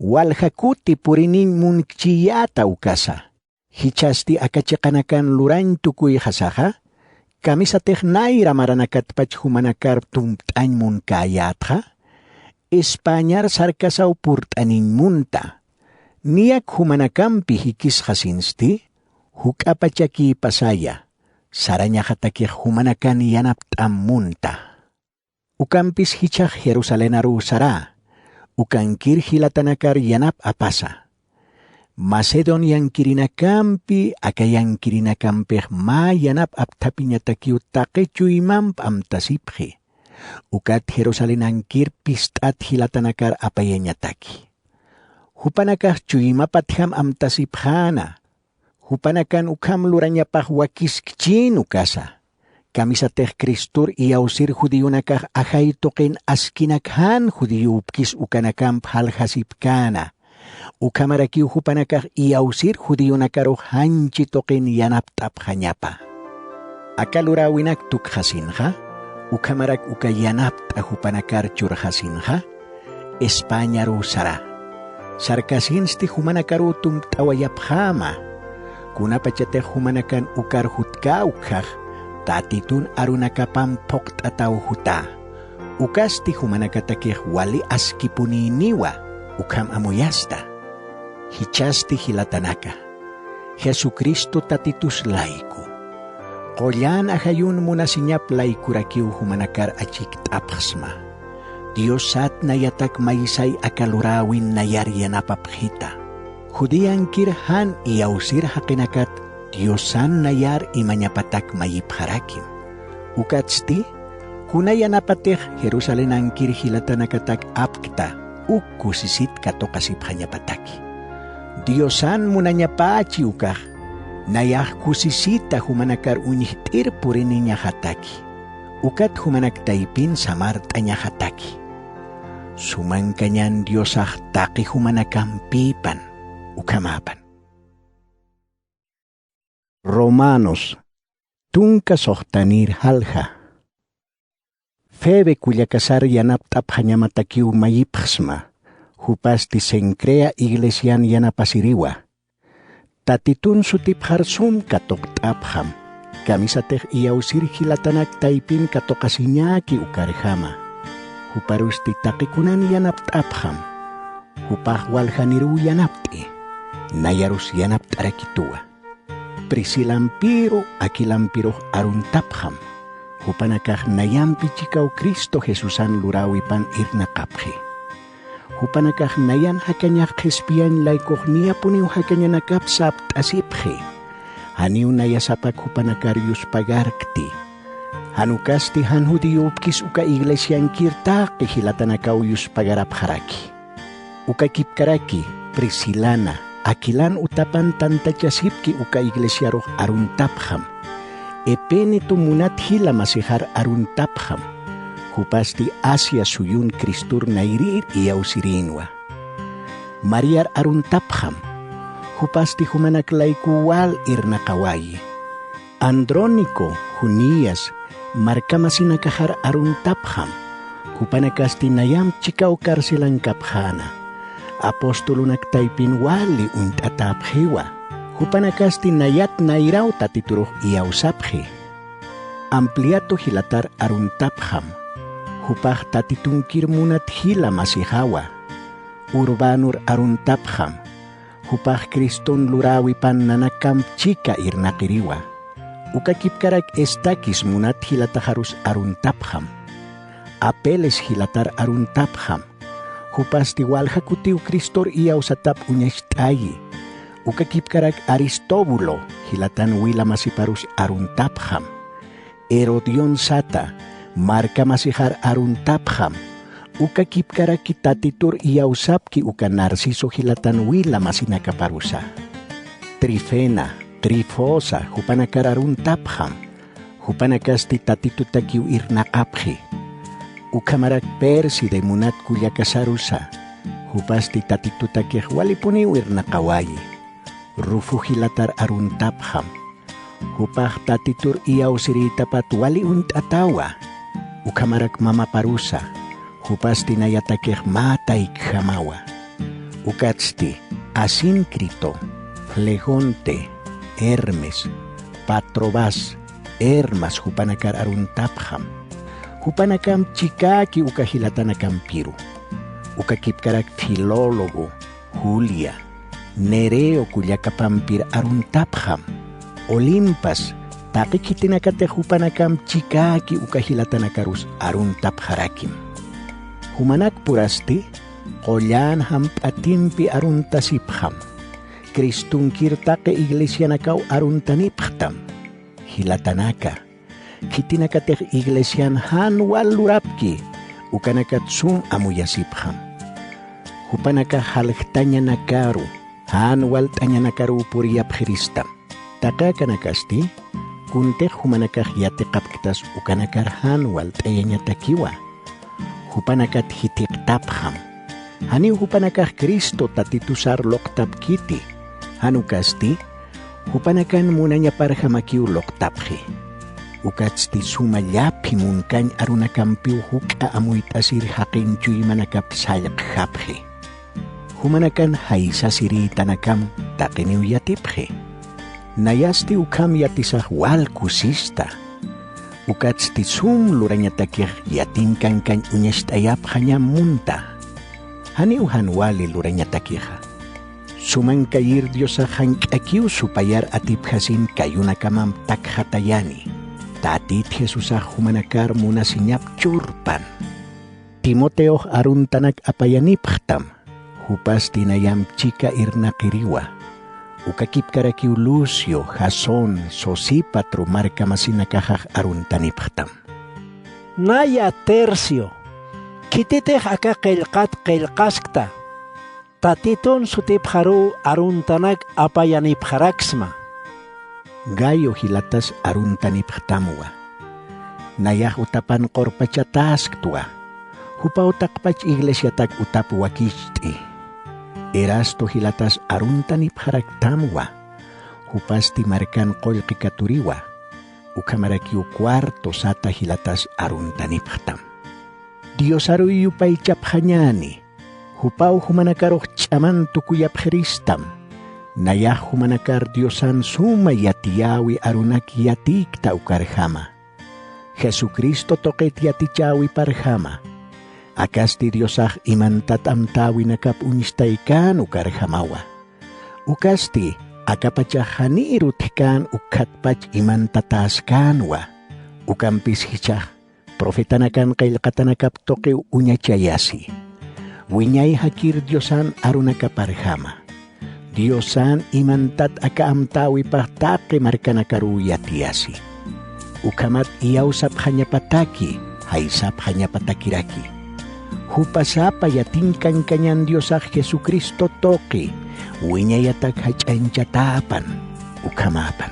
Walja kuti puriniñ munkchiyäta ukasa. Jichhasti aka chiqanakan lurañ tukuyxasaxa, kamisatix nayra maranakatpach jumanakar tumpt'añ munkäyätxa, Españar sarkasaw purt'aniñ munta. Niyak jumanakampi jikisxasinsti, juk'apachakïpasaya, sarañaxatakix jumanakan yanapt'am munta. Ukampis jichhax Jerusalenaruw sarä, ukankir jilatanakar yanap apasa. Macedoniankirinakampi, Acayankirinakampix mä yanap apthapiñatakiw taqi chuymamp amtasipxi. Ukat Jerusalenankir pist'at jilatanakar apayañataki. Jupanakax chuymapatjam amtasipxäna, jupanakan ukham lurañapax wakiskchïn ukasa. Kamisatix Cristor iyawsir judionakax ajay tuqin askinak jan judiyupkis ukanakamp jaljasipkäna. Ukhamarakiw jupanakax iyawsir judionakarux janchi tuqin yanapt'apxañapa. Aka luräwinak tukxasinxa, ukhamarak uka yanapt'a jupanakar churxasinxa, Españaruw sara. Sarkasinsti jumanakaruw tumt'awayapxäma. Kunapachatix jumanakan ukar jutkäwkjax, Tatitun arunakapam phuqt'ataw jutä. Ukasti jumanakatakix wali askipunïniwa, ukham amuyasta. Jichhasti jilatanaka, Jesucristo Tatitus layku, qullan ajayun munasiñap laykurakiw jumanakar achikt'apxsma. Diosat nayatak maysay aka luräwin nayar yanapapxita. Judiankir jan iyawsir jaqinakat Diosan nayar imañapatak mayipxarakim. Ukatsti, kuna yanapatix Jerusalenankir jilatanakatak apkta, uk kusisit katuqasipxañapataki. Diosan munañapächi ukax, nayax kusisita jumanakar uñjt'ir puriniñaxataki. Ukat jumanak taypin samart'añaxataki. Sumankañan Diosax taqi jumanakampïpan, ukhamäpan. Romanos, tunka suxtanïr jalja. Febe kullakasar yanapt'apxañamatakiw mayipxsma, jupasti Cencrea iglesian yanapasiriwa. Tatitun sutipxar sum katuqt'apxam, kamisatix iyawsir jilatanak taypin katuqasiñäki ukarjama. Juparusti taqikunan yanapt'apxam, jupax waljaniruw yanapt'i, nayarus yanapt'arakituwa. Priscilampiru Aquilampirux aruntapxam, jupanakax nayampi chikaw Cristo Jesusan luräwipan irnaqapxi. Jupanakax nayan jakañax qhispiyañ laykux niyapuniw jakañanakap sapt'asipxi. Janiw nayasapak jupanakar yuspagarkti. Jan ukasti jan judioskis uka iglesiankir taqi jilatanakaw yuspagarapxaraki. Ukakipkaraki Priscilana, Aquilan utapan tantachasipki uka iglesiarux aruntapxam. Epeneto munat jila masixar aruntapxam. Jupasti Asia suyun Cristor nayrïr iyawsirïnwa. Mariar aruntapxam. Jupasti jumanak laykuw wal irnaqawayi. Andrónico, Junias, markamasinakaxar aruntapxam. Jupanakasti nayamp chikaw carcelankapxäna. Apostolunak taypin wali uñt'atäpxiwa. Jupanakasti nayat nayraw Tatiturux iyawsapxi. Ampliato jilatar aruntapxam. Jupax Tatitunkir munat jila masixawa. Urbanor aruntapxam. Jupax Criston luräwipan nanakamp chika irnaqiriwa. Ukakipkarak Estaquis munat jilataxarus aruntapxam. Apeles jilatar aruntapxam. Jupasti walja kutiw Cristor iyawsatap uñacht'ayi. Ukakipkarak Aristóbulo jilatan wila masiparus aruntapxam. Herodión sata, markamasixar aruntapxam. Ukakipkaraki Tatitur iyawsapki uka Narciso jilatan wila masinakaparusa. Trifena, Trifosa, jupanakar aruntapxam. Jupanakasti Tatitutakiw irnaqapxi. Ukhamarak Perside munat kullakasarusa. Jupasti Tatitutakix walipuniw irnaqawayi. Rufo jilatar aruntapxam. Jupax Tatitur iyawsirïtapat wali uñt'atawa. Ukhamarak mamaparusa. Jupasti nayatakix mä taykjamawa. Ukatsti Asíncrito, Flegonte, Hermes, Patrobas, Hermas jupanakar aruntapxam. Jupanakamp chikäki uka jilatanakampiru. Ukakipkarak Filólogo, Julia, Nereo kullakapampir aruntapxam. Olimpas, taqi khitinakatix jupanakamp chikäki uka jilatanakarus aruntapxarakim. Jumanakpurasti qullan jamp'atimpi aruntasipxam. Cristunkir taqi iglesianakaw aruntanipxtam. Jilatanaka, khitinakatix iglesian jan wal lurapki, ukanakat sum amuyasipxam. Jupanakax jaljtañanakaru, jan walt'añanakaruw puriyapxiristam. Taqi akanakasti, kuntix jumanakax yatiqapktas ukanakar jan walt'ayañatakiwa. Jupanakat jithiqtapxam. Janiw jupanakax Cristo Tatitusar luqtapkiti. Jan ukasti, jupanakan munañaparjamakiw luqtapxi. Ukatsti suma llaphi munkañ arunakampiw juk'a amuyt'asir jaqin chuymanakap sallqjapxi. Jumanakan jaysasirïtanakam taqiniw yatipxi. Nayasti ukham yatisax wal kusista. Ukatsti sum lurañatakix yatinkankañ uñacht'ayapxañam munta. Janiw jan wali lurañatakixa. Sumankayir Diosax jank'akiw supayar atipjasin kayunakamamp takxatayani. Tatit Jesusax jumanakar munasiñap churpan. Timoteox aruntanak apayanipxtam, jupasti nayamp chika irnaqiriwa. Ukakipkarakiw Lucio, Jasón, Sosípatro markamasinakaxax aruntanipxtam. Naya Tercio, Khititix aka qillqat qillqaskta, Tatitun sutipxaruw aruntanak apayanipxaraksma. Gayo jilatas aruntanipxtamwa. Nayax utapan qurpachatäsktwa. Jupaw taqpach iglesiatak utap wakicht'i. Erasto jilatas aruntanipxaraktamwa. Jupasti markan qullqi katuriwa. Ukhamarakiw cuarto sata jilatas aruntanipxtam. Diosaruy yupaychapxañäni. Jupaw jumanakarux ch'aman tukuyapxiristam. Nayax jumanakar Diosan suma yatiyäwi arunak yatiykta ukarjama. Jesucristo tuqit yatichäwiparjama. Akasti Diosax imantat amtäwinakap uñstaykan ukarjamawa. Ukasti akapachax janiy irutjkän ukkhatpach imantatäskänwa. Ukampis jichhax profetanakan qillqatanakap tuqiw uñachayasi. Wiñay jakir Diosan arunakaparjama. Diosan imantat aka amtäwipax taqi markanakaruw yatiyasi. Ukhamat iyawsapxañapataki, jaysapxañapatakiraki. Jupa sapa yatinkankañan Diosax Jesucristo tuqi, wiñayatak jach'añchatäpan, ukhamäpan.